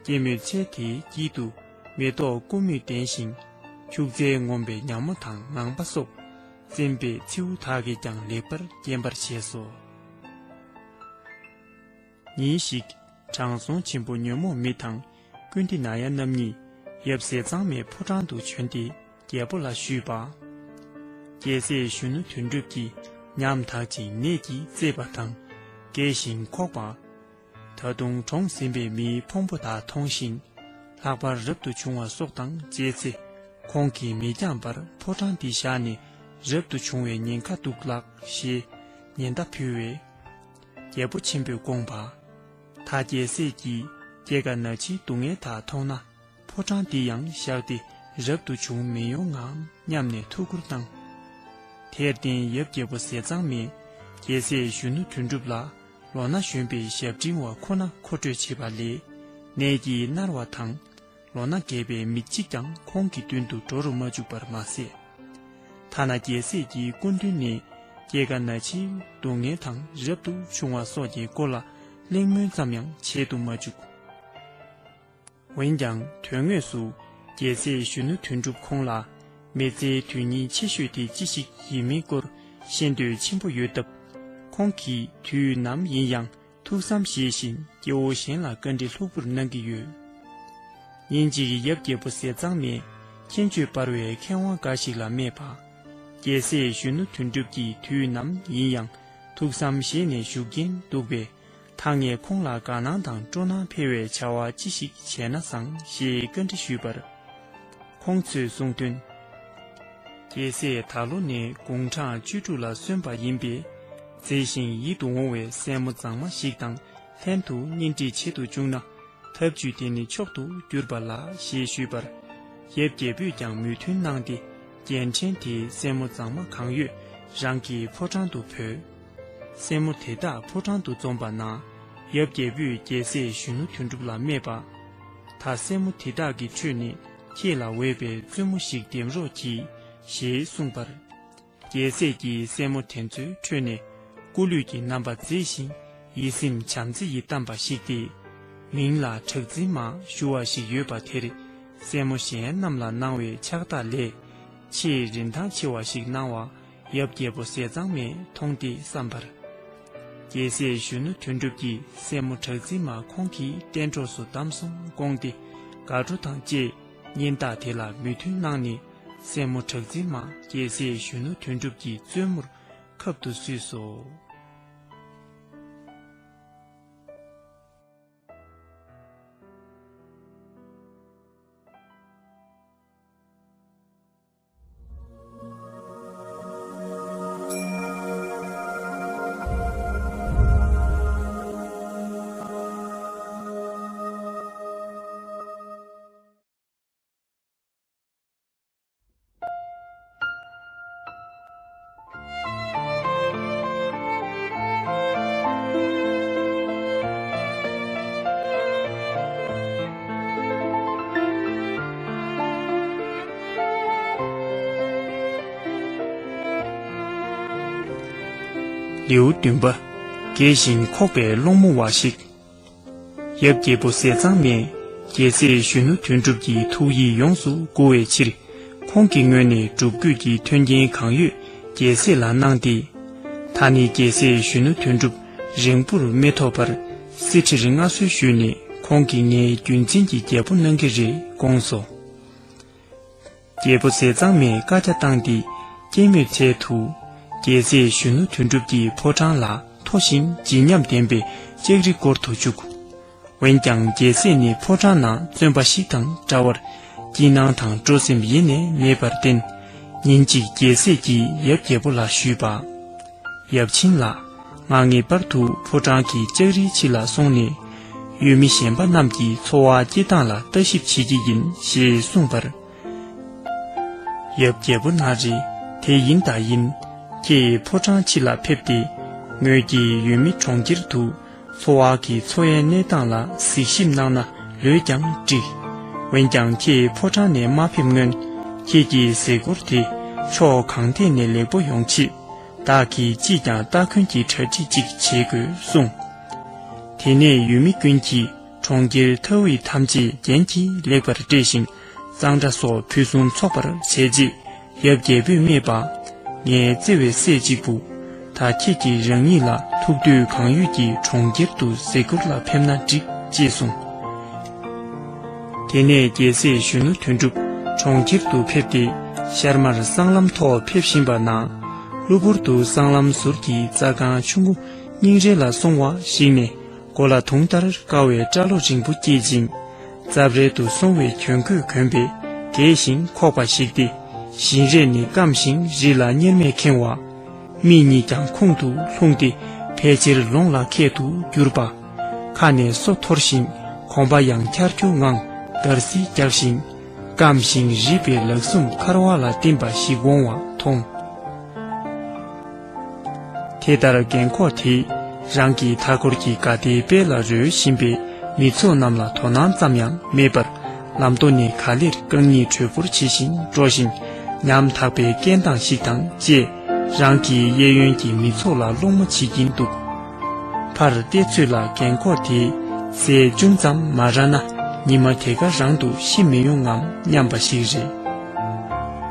སྐྱེད་མོས་ཚལ་དེའི་དཀྱིལ་དུ་མེ་ཏོག་ཀུ་མུད་ལྡན་ཞིང་། ཁྱུག་རྩལ་ངོམ་པའི་ཉ་མོ་དང་ངང་པ་སོགས། རྩེན་པའི་མཚེའུ་དག་གིས་ཀྱང་ལེགས་པར་བརྒྱན་པར་བྱས་སོ། ཉིན་ཞིག་དྲང་སྲོང་ཆེན་པོ་ཉོན་མོངས་མི་དང་། ཀུན་ཏི་ན་ཡ་རྣམ་གཉིས་ཡབ་ཟས་གཙང་མའི་ཕོ་བྲང་དུ་བྱོན་ཏེ། རྒྱལ་པོ་ལ་ཞུས་པ། རྒྱལ་སྲས་གཞོན་ནུ་དོན་གྲུབ་ཀྱིས་ཉམ་ཐག་ཅིང་ནད་ཀྱིས་གཙེས་པ་དང་། རྒས་ཤིང་འཁོགས་པ། ད་དུང་གྲོངས་ཟིན་པའི་མིའི་ཕུང་པོ་དག་མཐོང་ཞིང་། ལྷག་པར་རབ་ཏུ་བྱུང་བ་སོགས་དང་མཇལ་ཚེ། ཁོང་གིས་མི་འགྱངས་པར་ཕོ་བྲང་འདི་བཞག་ནས་རབ་ཏུ་བྱུང་བའི་ཉེན་ཁ་འདུག་ལགས་ཞེས་ཉེན་བརྡ་ཕུལ་བས། རྒྱལ་པོ་ཆེན་པོས་དགོངས་པ། ད་རྒྱལ་སྲས་ཀྱིས་སྐྱེ་རྒ་ན་འཆིའི་སྡུག་བསྔལ་དག་མཐོང་ན། ཕོ་བྲང་འདི་ཡང་བཞག་སྟེ་རབ་ཏུ་བྱུང་མི་ཡོང་ངམ་སྙམ་ནས་ཐུགས་ཁུར་བཏང་། དེར་བརྟེན་ཡབ་རྒྱལ་པོ་ཟས་གཙང་མས་རྒྱལ་སྲས་གཞོན་ནུ་དོན་གྲུབ་ལ་ལོ་ན་གཞོན་པའི་ཞབས་འབྲིང་བ་ཁོ་ན་མཁོ་སྤྲོད་བྱེད་པ་ལས་ནད་ཀྱིས་མནར་བ་དང་། ལོ་ན་རྒས་པའི་མི་གཅིག་ཀྱང་ཁོང་གི་མདུན་དུ་འགྲོ་རུ་མ་བཅུག་པར་མ་ཟད། ཐ་ན་རྒྱལ་སྲས་ཀྱི་སྐུ་མདུན་ནས་སྐྱེ་རྒ་ན་འཆིའི་སྡུག་བསྔལ་དང་རབ་ཏུ་བྱུང་བ་སོགས་ཀྱི་སྐོར་ལ་གླེང་མོལ་ཙམ་ཡང་བྱེད་དུ་མ་བཅུག་འོན་ཀྱང་དོན་དངོས་སུ་རྒྱལ་སྲས་གཞོན་ནུ་དོན་གྲུབ་ཁོང་ལ་མི་ཚེའི་དོན་སྙིང་ཆེ་ཤོས་དེ་ཅི་ཞིག་ཡིན་མིན་སྐོར་ཤེས་འདོད་ཆེན་པོ་ཡོད་སྟབས། ཁོང་གིས་དུས་ནམ་ཡིན་ཡང་ཐུགས་བསམ་བཞེས་བཞིན་སྐྱེ་བོ་གཞན་ལ་བཀའ་འདྲི་ལྷུག་པོར་གནང་གི་ཡོད། ཉིན་གཅིག་ཡབ་རྒྱལ་པོ་ཟས་གཙང་མས་མཁྱེན་དཔྱོད་འབར་བའི་མཁས་དབང་འགའ་ཞིག་ལ་སྨྲས་པ། རྒྱལ་སྲས་གཞོན་ནུ་དོན་གྲུབ་ཀྱིས་དུས་ནམ་ཡིན་ཡང་ཐུགས་བསམ་བཞེས་ནས་བཞུགས་ཀྱིན་འདུག་པས། ད་ངས་ཁོང་ལ་དགའ་སྣང་དང་སྤྲོ་སྣང་འཕེལ་བའི་བྱ་བ་ཅི་ཞིག་བྱས་ན་བཟང་ཞེས་བཀའ་འདྲི་ཞུས་པར། ཁོང་ཚོས་གསུངས་དོན། རྒྱལ་སྲས་ད་ལོ་ནས་དགུང་གྲངས་བཅུ་དྲུག་ལ་སོན་པ་ཡིན་པས། མཛེས་ཤིང་ཡིད་དུ་འོང་བའི་སྲས་མོ་མཛངས་མ་ཞིག་དང་ལྷན་དུ་གཉེན་སྒྲིག་བྱེད་དུ་བཅུག་ན། ཐབས་ཇུས་དེ་ནི་མཆོག་ཏུ་གྱུར་པ་ལགས་ཞེས་ཞུས་པར། ཡབ་རྒྱལ་པོས་ཀྱང་མོས་མཐུན་གནང་སྟེ། རྒྱལ་ཕྲན་དེའི་སྲས་མོ་མཛངས་མ་གང་ཡོད་རང་གི་ཕོ་བྲང་དུ་བོས། སྲས་མོ་དེ་དག་ཕོ་བྲང་དུ་འཛོམས་པ་ན། ཡབ་རྒྱལ་པོས་རྒྱལ་སྲས་གཞོན་ནུ་དོན་གྲུབ་ལ་སྨྲས་པ། ད་སྲས་མོ་དེ་དག་གི་ཁྲོད་ནས་ཁྱེད་ལ་འོས་པའི་བཙུན་མོ་ཞིག་འདེམས་རོགས་གྱིས་ཞེས་གསུངས་པར། རྒྱལ་སྲས་ཀྱིས་སྲས་མོ་དེ་ཚོའི་ཁྲོད་ནས་སྐུ་ལུས་ཀྱི་རྣམ་པ་མཛེས་ཤིང་ཡིད་སེམས་བྱམས་བརྩེ་ཡིས་གཏམས་པ་ཞིག་སྟེ། མིང་ལ་གྲགས་འཛིན་མ་ཞུ་བ་ཞིག་ཡོད་པ་དེར། སྲས་མོ་གཞན་རྣམས་ལ་གནང་བའི་ཕྱག་རྟགས་ལས་ཆེས་རིན་ཐང་ཆེ་བ་ཞིག་གནང་བ་ཡབ་རྒྱལ་པོ་ཟས་གཙང་མས་མཐོང་སྟེ་བསམ་པར། རྒྱལ་སྲས་གཞོན་ནུ་དོན་གྲུབ་ཀྱིས་སྲས་མོ་གྲགས་འཛིན་མ་ཁོང་གི་གཏན་གྲོགས་སུ་བདམས་སོང་དགོངས་ཏེ་དགའ་སྤྲོ་དང་བཅས་གཉེན་རྟགས་དེ་ལ་མོས་མཐུན་གནང་ནས། སྲས་མོ་གྲགས་འཛིན་མ་རྒྱལ་སྲས་གཞོན་ནུ་དོན་གྲུབ་ཀྱི་བཙུན་མོར་ཁབ་ཏུ་བསུས་སོ། ལེའུ་བདུན་པ། རྒས་ཤིང་འཁོགས་པའི་སློང་མོ་བ་ཞིག་ཡབ་རྒྱལ་པོ་ཟས་གཙང་མས་རྒྱལ་སྲས་གཞོན་ནུ་དོན་གྲུབ་ཀྱི་ཐུགས་ཡིད་ཡོངས་སུ་མགུ་བའི་ཕྱིར། ཁོང་གི་ངོས་ནས་སྒྲུབ་བརྒྱུད་ཀྱི་མཐུན་རྐྱེན་གང་ཡོད་རྒྱལ་སྲས་ལ་གནང་སྟེ། ད་ནི་རྒྱལ་སྲས་གཞོན་ནུ་དོན་གྲུབ་རིང་པོར་མི་ཐོགས་པར་གསེར་ཁྲིར་མངའ་གསོལ་ཞུས་ནས། ཁོང་གིས་ངའི་རྒྱུད་འཛིན་གྱི་རྒྱལ་པོ་གནང་གི་རེད་དགོངས་སོ། རྒྱལ་པོ་ཟས་གཙང་མས་བཀའ་རྒྱ་བཏང་སྟེ། སྐྱེད་མོས་ཚལ་དུ། རྒྱལ་སྲས་གཞོན་ནུ་དོན་གྲུབ་ཀྱི་ཕོ་བྲང་ལ་མཐོ་ཞིང་བརྗིད་ཉམས་ལྡན་པའི་ལྕགས་རི་བསྐོར་དུ་བཅུག་འོན་ཀྱང་རྒྱལ་སྲས་ནི་ཕོ་བྲང་ནང་བཙོན་པ་ཞིག་དང་འདྲ་བར། སྐྱིད་སྣང་དང་སྤྲོ་སེམས་ཡེ་ནས་མེད་པར་བརྟེན། ཉིན་གཅིག་རྒྱལ་སྲས་ཀྱིས་ཡབ་རྒྱལ་པོ་ལ་ཞུས་པ། ཡབ་ཆེན་ལགས། ང་ངེས་པར་དུ་ཕོ་བྲང་གི་ལྕགས་རིའི་ཕྱི་ལ་སོང་ནས། ཡུལ་མི་གཞན་པ་རྣམས་ཀྱི་འཚོ་བ་སྐྱེལ་སྟངས་ལ་ལྟ་ཞིབ་བྱེད་ཀྱི་ཡིན་ཞེས་གསུངས་པར། ཡབ་རྒྱལ་པོ་ན་རེ། དེ་ཡིན་ད་ཡིན། ཁྱེད་ཕོ་བྲང་ཕྱི་ལ་ཕེབས་ཏེ། ངོས་ཀྱིས་ཡུལ་མི་གྲོང་ཁྱེར་དུ་འཚོ་བ་གི་འཚོ་བའི་གནས་སྟངས་ལ་གཟིགས་ཞིབ་གནང་ན་ལོས་ཀྱང་འགྲིག་འོན་ཀྱང་ཁྱེད་ཕོ་བྲང་ནས་མ་ཕེབས་སྔོན། ཁྱེད་ཀྱི་གཟིགས་སྐོར་དེ་ཕྱོགས་གང་ཐད་ནས་ལེགས་པོ་ཡོང་ཆེད། བདག་གིས་ཅིས་ཀྱང་སྟ་གོན་གྱི་གྲ་སྒྲིག་ཅིག་བྱེད་དགོས་གསུངས། དེ་ནས་ཡུལ་མི་ཀུན་གྱིས་གྲོང་ཁྱེར་མཐའ་དབུས་ཐམས་ཅད་རྒྱན་གྱིས་ལེགས་པར་སྤྲས་ཤིང་གཙང་སྦྲ་སོགས་ཕུན་སུམ་ཚོགས་པར་བྱས་རྗེས། ཡབ་རྒྱལ་པོས་སྨྲས་པ། ངའི་བརྩེ་བའི་སྲས་གཅིག་པུ། ད་ཁྱེད་ཀྱིས་རང་ཉིད་ལ་ཐུགས་འདོད་གང་ཡོད་ཀྱིས་གྲོང་ཁྱེར་དུ་གཟིགས་སྐོར་ལ་ཕེབས་ན་འགྲིག་ཅེས་གསུངས། དེ་ནས་རྒྱལ་སྲས་གཞོན་ནུ་དོན་གྲུབ་གྲོང་ཁྱེར་དུ་ཕེབས་ཏེ། ཤར་མར་སྲང་ལམ་ཐོག་ཕེབས་བཞིན་པ་ན། གློ་བུར་དུ་སྲང་ལམ་ཟུར་གྱི་རྩྭ་ཁང་ཆུང་ངུ་རྙིང་རལ་ལ་སོང་བ་ཞིག་ནས། མགོ་ལ་དུང་ལྟར་དཀར་བའི་སྐྲ་ལོ་རིང་པོ་སྐྱེས་ཤིང་། རྩབ་རལ་དུ་སོང་བའི་གྱོན་གོས་གོན་པའི་རྒས་ཤིང་འཁོགས་པ་ཞིག་སྟེ། བཞིན་རས་ནི་སྐམ་ཞིང་རི་ལ་གཉེར་མས་ཁེངས་བ། མིག་གཉིས་ཀྱང་ཁོང་དུ་ལྷུང་སྟེ་ཕལ་ཆེར་ལོང་ལ་ཁད་དུ་གྱུར་པ། ཁ་ནས་སོ་འཐོར་ཞིང་གོམ་པ་ཡང་འཁྱར་འཁྱོར་ངང་འདར་སིག་རྒྱག་ཞིང་། སྐམ་ཞིང་རིད་པའི་ལག་ཟུང་འཁར་བ་ལ་བརྟེན་པ་ཞིག་འོང་བ་མཐོང་། དེ་ལྟར་རྒན་འཁོགས་དེས་རང་གི་མཐའ་འཁོར་གྱི་དགའ་བདེའི་དཔལ་ལ་རོལ་བཞིན་པའི་མི་ཚོགས་རྣམས་ལ་དོ་སྣང་ཙམ་ཡང་མེད་པར། ལམ་མདོ་ནས་ག་ལེར་རྐང་གཉིས་གྲོས་འབོར་བྱེད་བཞིན་འགྲོ་ཞིང་། ཉམ་ཐག་པའི་སྐད་གདངས་ཤིག་དང་བཅས། རང་གི་གཡས་གཡོན་གྱི་མི་ཚོགས་ལ་སློང་མོ་བྱེད་ཀྱིན་འདུག་ཕར་བལྟས་ཚོད་ལ་རྒན་འཁོགས་དེས་ཟས་ཅུང་ཙམ་མ་རག་ན་ཉི་མ་དེ་ག་རང་དུ་ཤི་མི་ཡོང་ངམ་སྙམ་པ་ཞིག་རེད།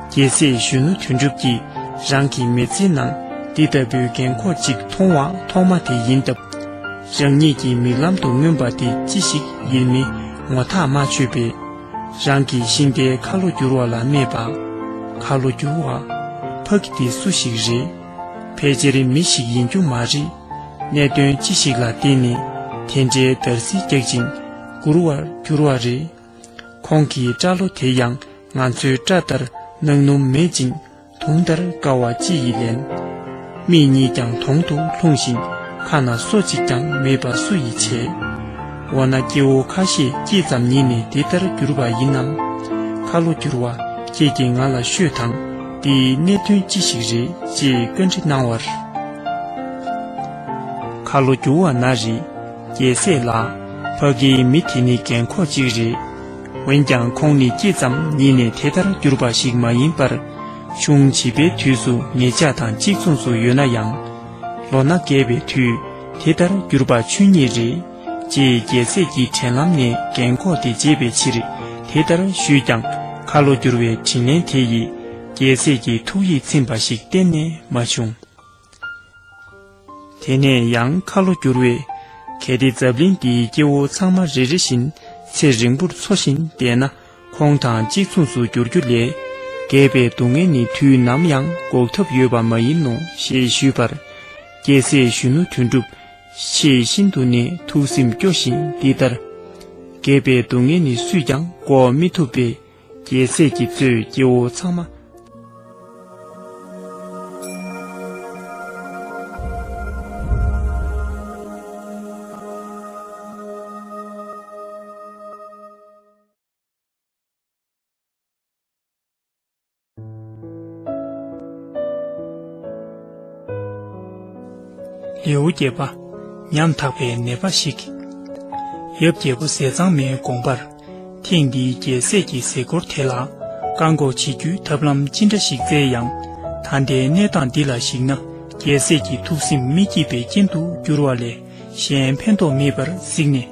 རྒྱལ་སྲས་གཞོན་ནུ་དོན་གྲུབ་ཀྱིས་རང་གི་མི་ཚེའི་ནང་འདི་ལྟ་བུའི་རྒན་འཁོགས་ཅིག་མཐོང་བ་ཐོག་མ་དེ་ཡིན་སྟབས། རང་ཉིད་ཀྱི་མིག་ལམ་དུ་མངོན་པ་དེ་ཅི་ཞིག་ཡིན་མིན་ངོ་ཐག་མ་ཆོད་པས། རང་གི་ཤིང་རྟའི་ཁ་ལོ་བསྒྱུར་བ་ལ་སྨྲས་པ། ཁ་ལོ་བསྒྱུར་བ། ཕ་གི་དེ་སུ་ཞིག་རེད། ཕལ་ཆེར་མི་ཞིག་ཡིན་རྒྱུ་མ་རེད། གནད་དོན་ཅི་ཞིག་ལ་བརྟེན་ནས་དེ་འདྲའི་འདར་སིག་རྒྱག་ཅིང་མགུར་བར་གྱུར་བ་རེད། ཁོང་གི་སྐྲ་ལོ་དེ་ཡང་ང་ཚོའི་སྐྲ་ལྟར་གནག་སྣུམ་མེད་ཅིང་དུང་ལྟར་དཀར་བ་ཅི་ཡིས་ལན། མིག་གཉིས་ཀྱང་དོང་དུ་ལྷུང་ཞིང་ཁ་ན་སོ་གཅིག་ཀྱང་མེད་པ་སུ་ཡིས་བྱས། འོ་ན་སྐྱེ་བོ་ཁ་ཤས་སྐྱེས་ཙམ་ཉིད་ནས་དེ་ལྟར་གྱུར་པ་ཡིན་ནམ། ཁ་ལོ་བསྒྱུར་བ་ཁྱེད་ཀྱིས་ང་ལ་ཤོད་དང་། དེའི་གནད་དོན་ཅི་ཞིག་རེད་ཅེས་བཀའ་འདྲི་གནང་བར། ཁ་ལོ་བསྒྱུར་བ་ན་རེ། རྒྱལ་སྲས་ལགས། ཕ་གིའི་མི་དེ་ནི་རྒན་འཁོགས་གཅིག་རེད། འོན་ཀྱང་ཁོང་ནི་སྐྱེས་ཙམ་ཉིད་ནས་དེ་ལྟར་གྱུར་པ་ཞིག་མ་ཡིན་པར། གཞུང་བྱིས་པའི་དུས་སུ་ངེད་ཅག་དང་གཅིག་མཚུངས་སུ་ཡོད་ན་ཡང་། ལོ་ན་རྒས་པའི་དུས་དེ་ལྟར་གྱུར་པ་ཆོས་ཉིད་རེད། ཅེས་རྒྱལ་སྲས་ཀྱི་དྲན་ལམ་ནས་རྒན་འཁོགས་དེ་བརྗེད་པའི་ཕྱིར་དེ་ལྟར་ཞུས་ཀྱང་། ཁ་ལོ་བསྒྱུར་བའི་དྲིན་ལན་དེ་ཡིས་རྒྱལ་སྲས་ཀྱི་ཐུགས་ཡིད་ཚིམ་པ་ཞིག་གཏན་ནས་མ་བྱུང་། དེ་ནས་ཡང་ཁ་ལོ་བསྒྱུར་བས། གལ་ཏེ་འཛམ་གླིང་འདིའི་སྐྱེ་བོ་ཚང་མ་རེ་རེ་བཞིན་ཚེ་རིང་པོར་འཚོ་བཞིན་བསྡད་ན། ཁོང་དང་གཅིག་མཚུངས་སུ་འགྱུར་རྒྱུ་ལས། རྒས་པའི་སྡུག་བསྔལ་ནི་དུས་ནམ་ཡང་འགོག་ཐབས་ཡོད་པ་མ་ཡིན་ནོ་ཞེས་ཞུས་པར། རྒྱལ་སྲས་གཞོན་ནུ་དོན་གྲུབ། ཆེས་ཤིན་ཏུ་ནས་ཐུགས་སེམས་སྐྱོ་ཞིང་འདི་ལྟར། རྒས་པའི་སྡུག་བསྔལ་ནི་སུས་ཀྱང་འགོག་མི་ཐུབ་པས། རྒྱལ་སྲས་ཀྱིས་གཙོས་སྐྱེ་བོ་ཚང་མ། ལེའུ་བརྒྱད་པ། ཉམ་ཐག་པའི་ནད་པ་ཞིག་ཡབ་རྒྱལ་པོ་ཟས་གཙང་མའི་དགོངས་པར། ཐེངས་འདིའི་རྒྱལ་སྲས་ཀྱི་གཟིགས་སྐོར་དེ་ལ་བཀག་འགོག་བྱེད་རྒྱུའི་ཐབས་ལམ་ཅི་འདྲ་ཞིག་བཙལ་ཡང་། ད་ལྟའི་གནས་སྟངས་འདི་ལ་གཞིགས་ན་ རྒྱལ་སྲས་ཀྱི་ཐུགས་སེམས་མི་སྐྱིད་པའི་རྐྱེན་དུ་གྱུར་བ་ལས་གཞན་ཕན་ཐོགས་མེད་པར་གཟིགས་ནས་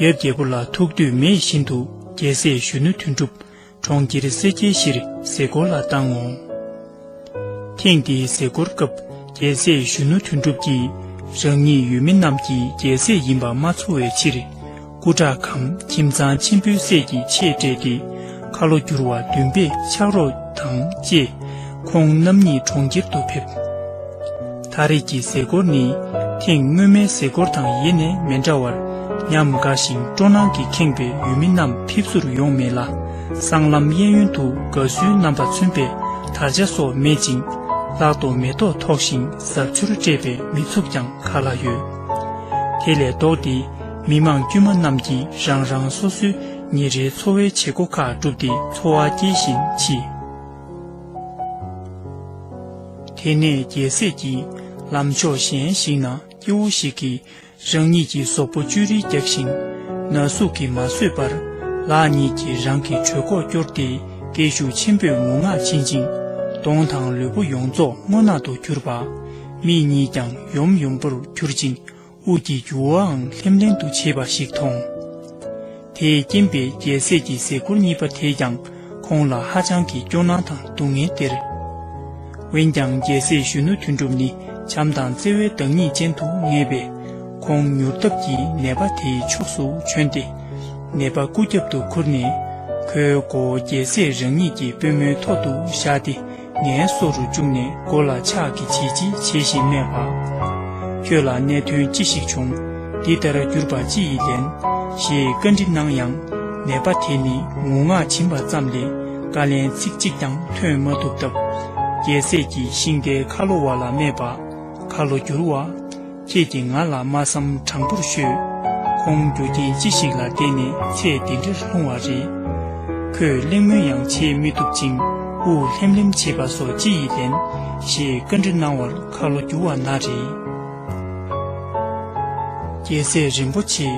ཡབ་རྒྱལ་པོ་ལ་ཐུགས་འདོད་མེད་བཞིན་དུ་རྒྱལ་སྲས་གཞོན་ནུ་དོན་གྲུབ་གྲོང་ཁྱེར་སེར་སྐྱའི་གཞིར་གཟིགས་སྐོར་ལ་བཏང་ངོ་། ཐེངས་འདིའི་གཟིགས་སྐོར་སྐབས་རྒྱལ་སྲས་གཞོན་ནུ་དོན་གྲུབ་ཀྱིས་རང་ཉིད་ཡུལ་མི་རྣམས་ཀྱི་རྒྱལ་སྲས་ཡིན་པ་མ་ཚོར་བའི་ཕྱིར། སྐུ་དྲག་གམ་ཁྱིམ་ཚང་ཆེན་པོའི་སྲས་ཀྱི་ཆས་སྤྲས་ཏེ་ཁ་ལོ་བསྒྱུར་བ་འདུན་པས་ཕྱག་རོགས་དང་བཅས་ཁོང་རྣམ་གཉིས་གྲོང་ཁྱེར་དུ་ཕེབས། ད་རེས་ཀྱི་གཟིགས་སྐོར་ནི་ཐེངས་སྔོན་མའི་གཟིགས་སྐོར་དང་ཡེ་ནས་མི་འདྲ་བར་ཉམས་དགའ་ཞིང་སྤྲོ་སྣང་གིས་ཁེངས་པའི་ཡུལ་མི་རྣམས་ཕེབས་བསུར་ཡོང་མེད་ལ། སྲང་ལམ་གཡས་གཡོན་དུ་དགའ་བསུའི་རྣམ་པ་མཚོན་པའི་དར་ཆ་སོགས་མེད་ཅིང་། ལག་ཏུ་མེ་ཏོག་ཐོགས་ཤིང་གཟབ་མཆོར་སྤྲས་པའི་མི་ཚུགས་ཀྱང་ག་ལ་ཡོད། དེ་ལས་ལྡོག་སྟེ་མི་མང་དཀྱུས་མ་རྣམས་ཀྱིས་རང་རང་སོ་སོའི་ཉིན་རེའི་འཚོ་བའི་བྱེད་སྒོ་ཁག་བསྒྲུབས་ཏེ་འཚོ་བ་སྐྱེལ་བཞིན་མཆིས། དེ་ནས་རྒྱལ་སྲས་ཀྱིས་ལམ་ཕྱོགས་གཞན་ཞིག་ན་སྐྱེ་བོ་ཞིག་གིས་རང་ཉིད་ཀྱི་གཟུགས་པོ་བཅོས་རིས་རྒྱག་ཅིང་ན་ཟུག་གིས་མ་བཟོད་པར་ལག་གཉིས་ཀྱིས་རང་གི་གྲོད་ཁོག་སྐྱོར་ཏེ་སྐད་ཤུགས་ཆེན་པོས་ངུ་ངག་བྱིན་ཅིང་གདོང་དང་ལུས་པོ་ཡོངས་རྫོགས་སྔོ་ནག་ཏུ་གྱུར་པ། མིག་གཉིས་ཀྱང་ཡོམ་ཡོམ་པོར་གྱུར་ཅིང་དབུགས་ཀྱི་རྒྱུ་བའང་ལྷེམ་ལྷེམ་དུ་བྱེད་པ་ཞིག་མཐོང་། དེས་རྐྱེན་པས་རྒྱལ་སྲས་ཀྱི་གཟིགས་སྐོར་གཉིས་པ་དེས་ཀྱང་ཁོང་ལ་ཧ་ཅང་གི་སྐྱོ་སྣང་དང་སྡུག་བསྔལ་སྟེར། འོན་ཀྱང་རྒྱལ་སྲས་གཞོན་ནུ་དོན་གྲུབ་ནི་བྱམས་དང་བརྩེ་བའི་བདག་ཉིད་ཅན་དུ་ངེས་པས། ཁོང་མྱུར་སྟབས་ཀྱིས་ནད་པ་དེའི་ཕྱོགས་སུ་བྱོན་ཏེ། ནད་པ་སྐུ་རྒྱབ་ཏུ་ཁུར་ནས། ཁོའི་མགོ་བོ་རྒྱལ་སྲས་རང་ཉིད་ཀྱི་པུས་མོའི་ཐོག་ཏུ་བཞག་སྟེ། ངལ་གསོ་རུ་བཅུག་ནས་མགོ་ལ་ཕྱག་གིས་བྱིལ་བྱིལ་བྱེད་བཞིན་སྨྲས་པ། ཁྱོད་ལ་གནད་དོན་ཅི་ཞིག་བྱུང་། འདི་ལྟར་གྱུར་པ་ཅི་ཡིས་ལན། ཞེས་བཀའ་འདྲི་གནང་ཡང་། ནད་པ་དེ་ནི་ངུ་ངག་བྱིན་པ་ཙམ་ལས་བཀའ་ལན་ཚིག་གཅིག་ཀྱང་ཐོན་མ་ཐུབ་སྟབས། རྒྱལ་སྲས་ཀྱིས་ཤིང་རྟའི་ཁ་ལོ་བ་ལ་སྨྲས་པ། ཁ་ལོ་བསྒྱུར་བ། ཁྱེད་ཀྱིས་ང་ལ་སྨྲ་བསམ་དྲང་པོར་ཤོད། ཁོང་རྒྱུ་རྐྱེན་ཅི་ཞིག་ལ་བརྟེན་ནས་ཚེ་འདི་འདྲར་ལྷུང་བ་རེད། ཁོས་གླེང་མོལ་ཡང་བྱེད་མི་ཐུབ་ཅིང་དབུགས་ལྷེམ་ལྷེམ་བྱེད་པ་སོགས་ཅི་ཡིས་ལན། ཞེས་བཀའ་འདྲི་གནང་བར་ཁ་ལོ་བསྒྱུར་བ་ན་རེ། རྒྱལ་སྲས་རིན་པོ་ཆེ།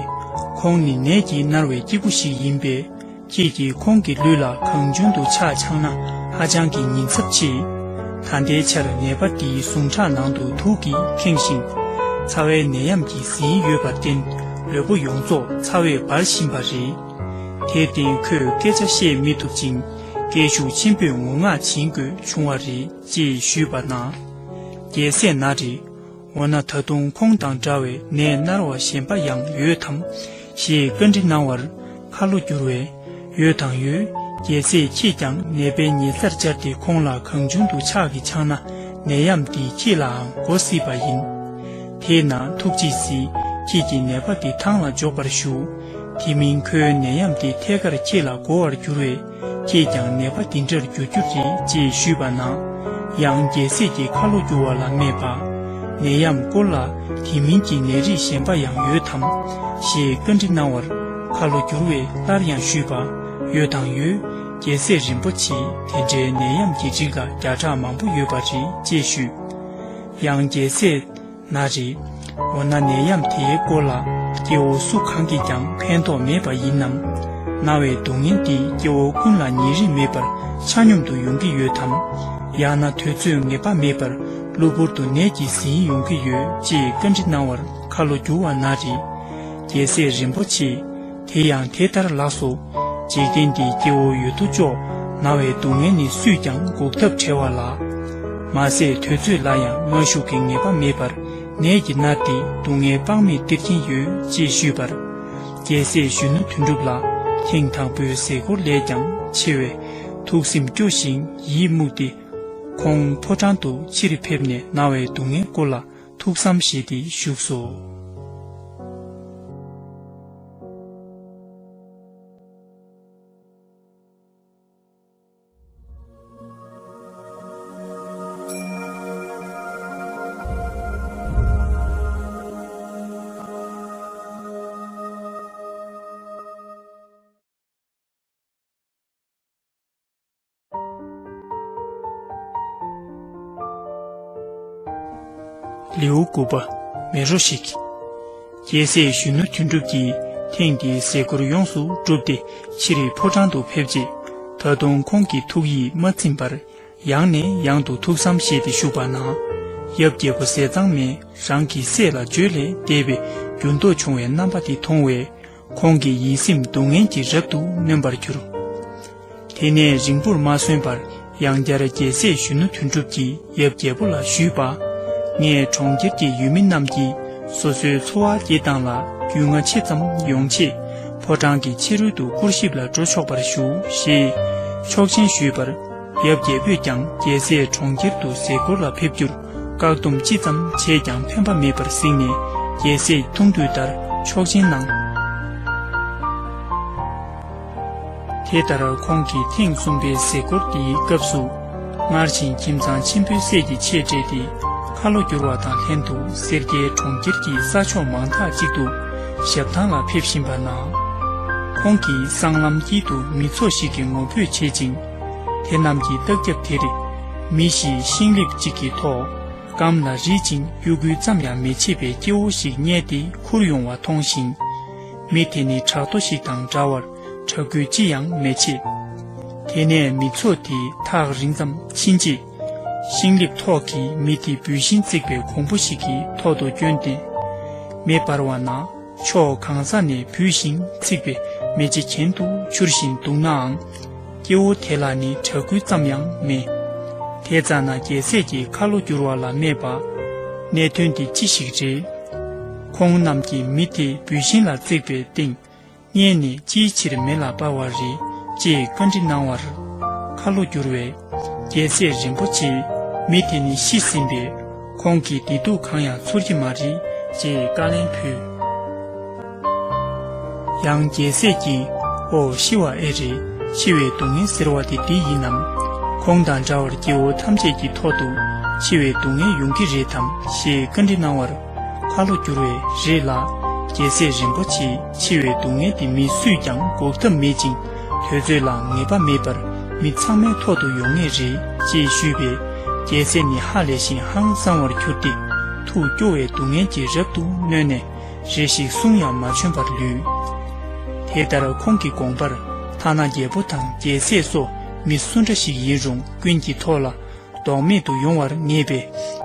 ཁོང་ནི་ནད་ཀྱིས་མནར་བའི་སྐྱེ་བོ་ཞིག་ཡིན་པས། ཁྱེད་ཀྱིས་ཁོང་གི་ལུས་ལ་གང་བྱུང་དུ་ཕྱག་འཆང་ན་ཧ་ཅང་གི་ཉེན་ཚབས་ཆེ། ད་ལྟའི་ཆར་ནད་པ་འདིའི་ཟུངས་ཁྲག་ནང་དུ་དུག་གིས་ཁེངས་ཤིང་། ཚ་བའི་ནད་ཡམས་ཀྱིས་ཟིན་ཡོད་པར་བརྟེན་ལུས་པོ་ཡོངས་རྫོགས་ཚ་བས་འབར་བཞིན་པ་རེད། དེར་བརྟེན་ཁོས་སྐད་ཆ་བཤད་མི་ཐུབ་ཅིང་སྐད་ཤུགས་ཆེན་པོས་ངུ་ངག་བྱིན་དགོས་བྱུང་བ་རེད་ཅེས་ཞུས་པ་ན། རྒྱལ་སྲས་ན་རེ། འོ་ན་ད་དུང་ཁོང་དང་འདྲ་བའི་ནད་མནར་བ་གཞན་པ་ཡང་ཡོད་དམ། ཞེས་བཀའ་འདྲི་གནང་བར་ཁ་ལོ་བསྒྱུར་བས། ཡོད་དང་ཡོད། རྒྱལ་སྲས་ཁྱེད་ཀྱང་ནད་པའི་ཉེ་སར་བཅར་ཏེ་ཁོང་ལ་གང་བྱུང་དུ་ཕྱག་གིས་འཆང་ན་ནད་ཡམས་འདིས་ཁྱེད་ལའང་འགོ་སྲིད་པ་ཡིན། དེས་ན་ཐུགས་རྗེས་གཟིགས། ཁྱེད་ཀྱིས་ནད་པ་འདི་ཐང་ལ་འཇོག་པར་ཞུ། དེ་མིན་ཁོའི་ནད་ཡམས་འདི་ཐད་ཀར་ཁྱེད་ལ་འགོ་བར་འགྱུར་བས། ཁྱེད་ཀྱང་ནད་པ་འདི་འདྲར་འགྱུར་རྒྱུ་རེད་ཅེས་ཞུས་པ་ན། ཡང་རྒྱལ་སྲས་ཀྱིས་ཁ་ལོ་བསྒྱུར་བ་ལ་སྨྲས་པ། ནད་ཡམས་སྐོར་ལ་དེ་མིན་གྱི་ནད་རིགས་གཞན་པ་ཡང་ཡོད་དམ། ཞེས་བཀའ་འདྲི་གནང་བར་ཁ་ལོ་བསྒྱུར་བས་སླར་ཡང་ཞུས་པ། ཡོད་དང་ཡོད། རྒྱལ་སྲས་རིན་པོ་ཆེ་དེ་འདྲའི་ནད་ཡམས་ཀྱི་རིགས་ལ་བརྒྱ་ཕྲག་མང་པོ་ཡོད་པ་རེད་ཅེས་ཞུས། ཡང་རྒྱལ་སྲས་ན་རེ། འོ་ན་ནད་ཡམས་དེའི་སྐོར་ལ་སྐྱེ་བོ་སུ་གང་གིས་ཀྱང་ཕན་ཐོགས་མེད་པ་ཡིན་ནམ། ན་བའི་སྡུག་བསྔལ་འདི་སྐྱེ་བོ་ཀུན་ལ་ཉེ་རིང་མེད་པར་ཆ་སྙོམས་དུ་ཡོང་གི་ཡོད་དམ། ཡང་ན་དུས་ཚོད་ངེས་པ་མེད་པར་གློ་བུར་དུ་ནད་ཀྱིས་ཟིན་ཡོང་གི་ཡོད་ཅེས་བཀའ་འདྲི་གནང་བར་ཁ་ལོ་བསྒྱུར་བ་ན་རེ། རྒྱལ་སྲས་རིན་པོ་ཆེ། དེ་ཡང་དེ་ལྟར་ལགས་སོ། འཇིག་རྟེན་འདིའི་སྐྱེ་བོ་ཡོད་དོ་ཅོག་ན་བའི་སྡུག་བསྔལ་ནི་སུས་ཀྱང་འགུག་ཐབས་བྲལ་བ་ལགས། མ་ཟད་དུས་ཚོད་ལ་ཡང་སྔ་གཞུག་གི་ངེས་པ་མེད་པར་ནད་ཀྱིས་མནར་ཏེ་སྡུག་བསྔལ་དཔག་མེད་སྟེར་གྱིན་ཡོད་ཅེས་ཞུས་པར། རྒྱལ་སྲས་གཞོན་ནུ་དོན་གྲུབ་ལ་ཐེངས་དང་པོའི་གཟིགས་སྐོར་ལས་ཀྱང་ཆེ་བའི་ཐུགས་སེམས་སྐྱོ་ཞིང་ཡིད་མུག་སྟེ། ཁོང་ཕོ་བྲང་དུ་ཕྱིར་ཕེབས་ནས་ན་བའི་སྡུག་བསྔལ་སྐོར་ལ་ཐུགས་བསམ་བཞེས་ཏེ་བཞུགས་སོ། ལེའུ་དགུ་པ། མེ་རོ་ཞིག་རྒྱལ་སྲས་གཞོན་ནུ་དོན་གྲུབ་ཀྱིས་ཐེངས་འདིའི་གཟིགས་སྐོར་ཡོངས་སུ་གྲུབ་སྟེ་ཕྱིར་ཕོ་བྲང་དུ་ཕེབས་རྗེས། ད་དུང་ཁོང་གི་ཐུགས་ཡིད་མ་ཚིམ་པར། ཡང་ནས་ཡང་དུ་ཐུགས་བསམ་བཞེས་ཏེ་བཞུགས་པ་ན། ཡབ་རྒྱལ་པོ་ཟས་གཙང་མས་རང་གི་སྲས་ལ་བརྗོད་ལས་འདས་པའི་འགྱུར་ལྡོག་བྱུང་བའི་རྣམ་པ་དེ་མཐོང་བས། ཁོང་གི་ཡིད་སེམས་སྡུག་བསྔལ་གྱིས་རབ་ཏུ་ནོན་པར་གྱུར། དེ་ནས་རིང་པོར་མ་སོན་པར་ཡང་བསྐྱར་རྒྱལ་སྲས་གཞོན་ནུ་དོན་གྲུབ་ཀྱིས་ཡབ་རྒྱལ་པོ་ལ་ཞུས་པ། ངས་གྲོང་ཁྱེར་གྱི་ཡུལ་མི་རྣམས་ཀྱིས་སོ་སོའི་འཚོ་བ་སྐྱེལ་སྟངས་ལ་རྒྱུས་མངའ་ཆེ་ཙམ་ཡོང་ཆེད། ཕོ་བྲང་གི་ཕྱི་རོལ་དུ་སྐོར་ཞིབ་ལ་འགྲོ་ཆོག་པར་ཞུ་ཞེས་ཆོག་མཆན་ཞུས་པར། ཡབ་རྒྱལ་པོས་ཀྱང་རྒྱལ་སྲས་གྲོང་ཁྱེར་དུ་ཟས་སྐོར་ལ་ཕེབས་རྒྱུར་བཀག་སྡོམ་ཅི་ཙམ་བྱས་ཀྱང་ཕན་པ་མེད་པར་གཟིགས་ནས། རྒྱལ་སྲས་ཐུགས་འདོད་ལྟར་ཆོག་མཆན་གནང་། དེ་ལྟར་ཁོང་གིས་ཐེངས་གསུམ་པའི་ཟས་སྐོར་དེའི་སྐབས་སུ། སྔར་བཞིན་ཁྱིམ་ཚང་ཆེན་པོའི་སྲས་ཀྱི་ཆེད་སྤྲད་དེ། ཁ་ལོ་བསྒྱུར་བ་དང་ལྷན་དུ་སེར་སྐྱའི་གྲོང་ཁྱེར་གྱི་ས་ཕྱོགས་མང་དག་ཅིག་ཏུ་ཞབས་ཐང་ལ་ཕེབས་བཞིན་པ་ན། ཁོང་གིས་སྲང་ལམ་དཀྱིལ་དུ་མི་ཚོགས་ཤིག་གི་ངོ་ཕོད་བྱེད་ཅིང་། དེ་རྣམས་ཀྱི་ལྟག་རྒྱབ་དེར་མི་ཞིག་ཤིང་ལེབ་ཅིག་གི་ཐོག་སྐམ་ལ་རིལ་ཅིང་གཡོ་འགུལ་ཙམ་ཡང་མི་བྱེད་པའི་སྐྱེ་བོ་ཞིག་བསྙལ་ཏེ་ཁུར་ཡོང་བ་མཐོང་ཞིང་། མི་དེ་ནི་བྲག་རྡོ་ཞིག་དང་འདྲ་བར་གྲག་འགུལ་ཅི་ཡང་མི་བྱེད། དེ་ནས་མི་ཚོགས་དེ་ཐག་རིང་ཙམ་ཕྱིན་རྗེས། ཤིང་ལེབ་ཐོག་གི་མི་དེ་འབུད་ཤིང་བརྩིགས་པའི་གོང་བུ་ཞིག་གི་ཐོག་ཏུ་བསྐྱོན་ཏེ། མེ་འབར་བ་ན། ཕྱོགས་གང་ས་ནས་བུད་ཤིང་འཚིག་པའི་མེ་ལྕེ་གྱེན་དུ་འཕྱུར་བཞིན་འདུག་ནའང་། སྐྱེ་བོ་དེ་ལ་ནི་གྲག་འགུལ་ཙམ་ཡང་མེད། དེ་ཙ་ན་རྒྱལ་སྲས་ཀྱིས་ཁ་ལོ་བསྒྱུར་བ་ལ་སྨྲས་པ། གནད་དོན་འདི་ཅི་ཞིག་རེད། ཁོང་རྣམས་ཀྱིས་མི་དེ་བུད་ཤིང་ལ་བརྩིགས་པའི་སྟེང་། བསྙལ་ནས་ཅིའི་ཕྱིར་མེ་ལ་སྤར་བ་རེད་ཅེས་བཀའ་འདྲི་གནང་བར། ཁ་ལོ་བསྒྱུར་བས། རྒྱལ་སྲས་རིན་པོ་ཆེ། མི་དེ་ནི་ཤི་ཟིན་པས། ཁོང་གིས་བདེ་སྡུག་གང་ཡང་ཚོར་གྱི་མ་རེད་ཅེས་བཀའ་ལན་ཕུལ། ཡང་རྒྱལ་སྲས་ཀྱིས། ཨོ་ཤི་བ་ཨེ་རེད། འཆི་བའི་སྡུག་བསྔལ་ཟེར་བ་དེ་འདི་ཡིན་ནམ། ཁོང་དང་འདྲ་བར་སྐྱེ་བོ་ཐམས་ཅད་ཀྱི་ཐོག་ཏུ་འཆི་བའི་སྡུག་བསྔལ་ཡོང་གི་རེད་དམ་ཞེས་བཀའ་འདྲི་གནང་བར། ཁ་ལོ་བསྒྱུར་བས། རེད་ལགས། རྒྱལ་སྲས་རིན་པོ་ཆེ། འཆི་བའི་སྡུག་བསྔལ་འདི་མི་སུས་ཀྱང་འགོག་ཐབས་མེད་ཅིང་དུས་ཚོད་ལ་ངེས་པ་མེད་པར་མི་ཚང་མའི་ཐོག་ཏུ་ཡོང་ངེས་རེད་ཅེས་ཞུས་པས། རྒྱལ་སྲས་ནི་ཧ་ལས་ཤིང་ཧང་སང་བར་གྱུར་ཏེ། ཐུགས་སྐྱོ་བའི་སྡུག་བསྔལ་གྱིས་རབ་ཏུ་གནོན་ནས་རེ་ཞིག་གསུང་ཡང་མ་བྱོན་པར་ལུས། དེ་ལྟར་ཁོང་གི་དགོངས་པར་ཐ་ན་རྒྱལ་པོ་དང་རྒྱལ་སྲས་སོགས་མི་སུ་འདྲ་ཞིག་ཡིན་རུང་ཀུན་གྱི་ཐོག་ལ། ལྡོག་མེད་དུ་ཡོང་བར་ངེས་པས།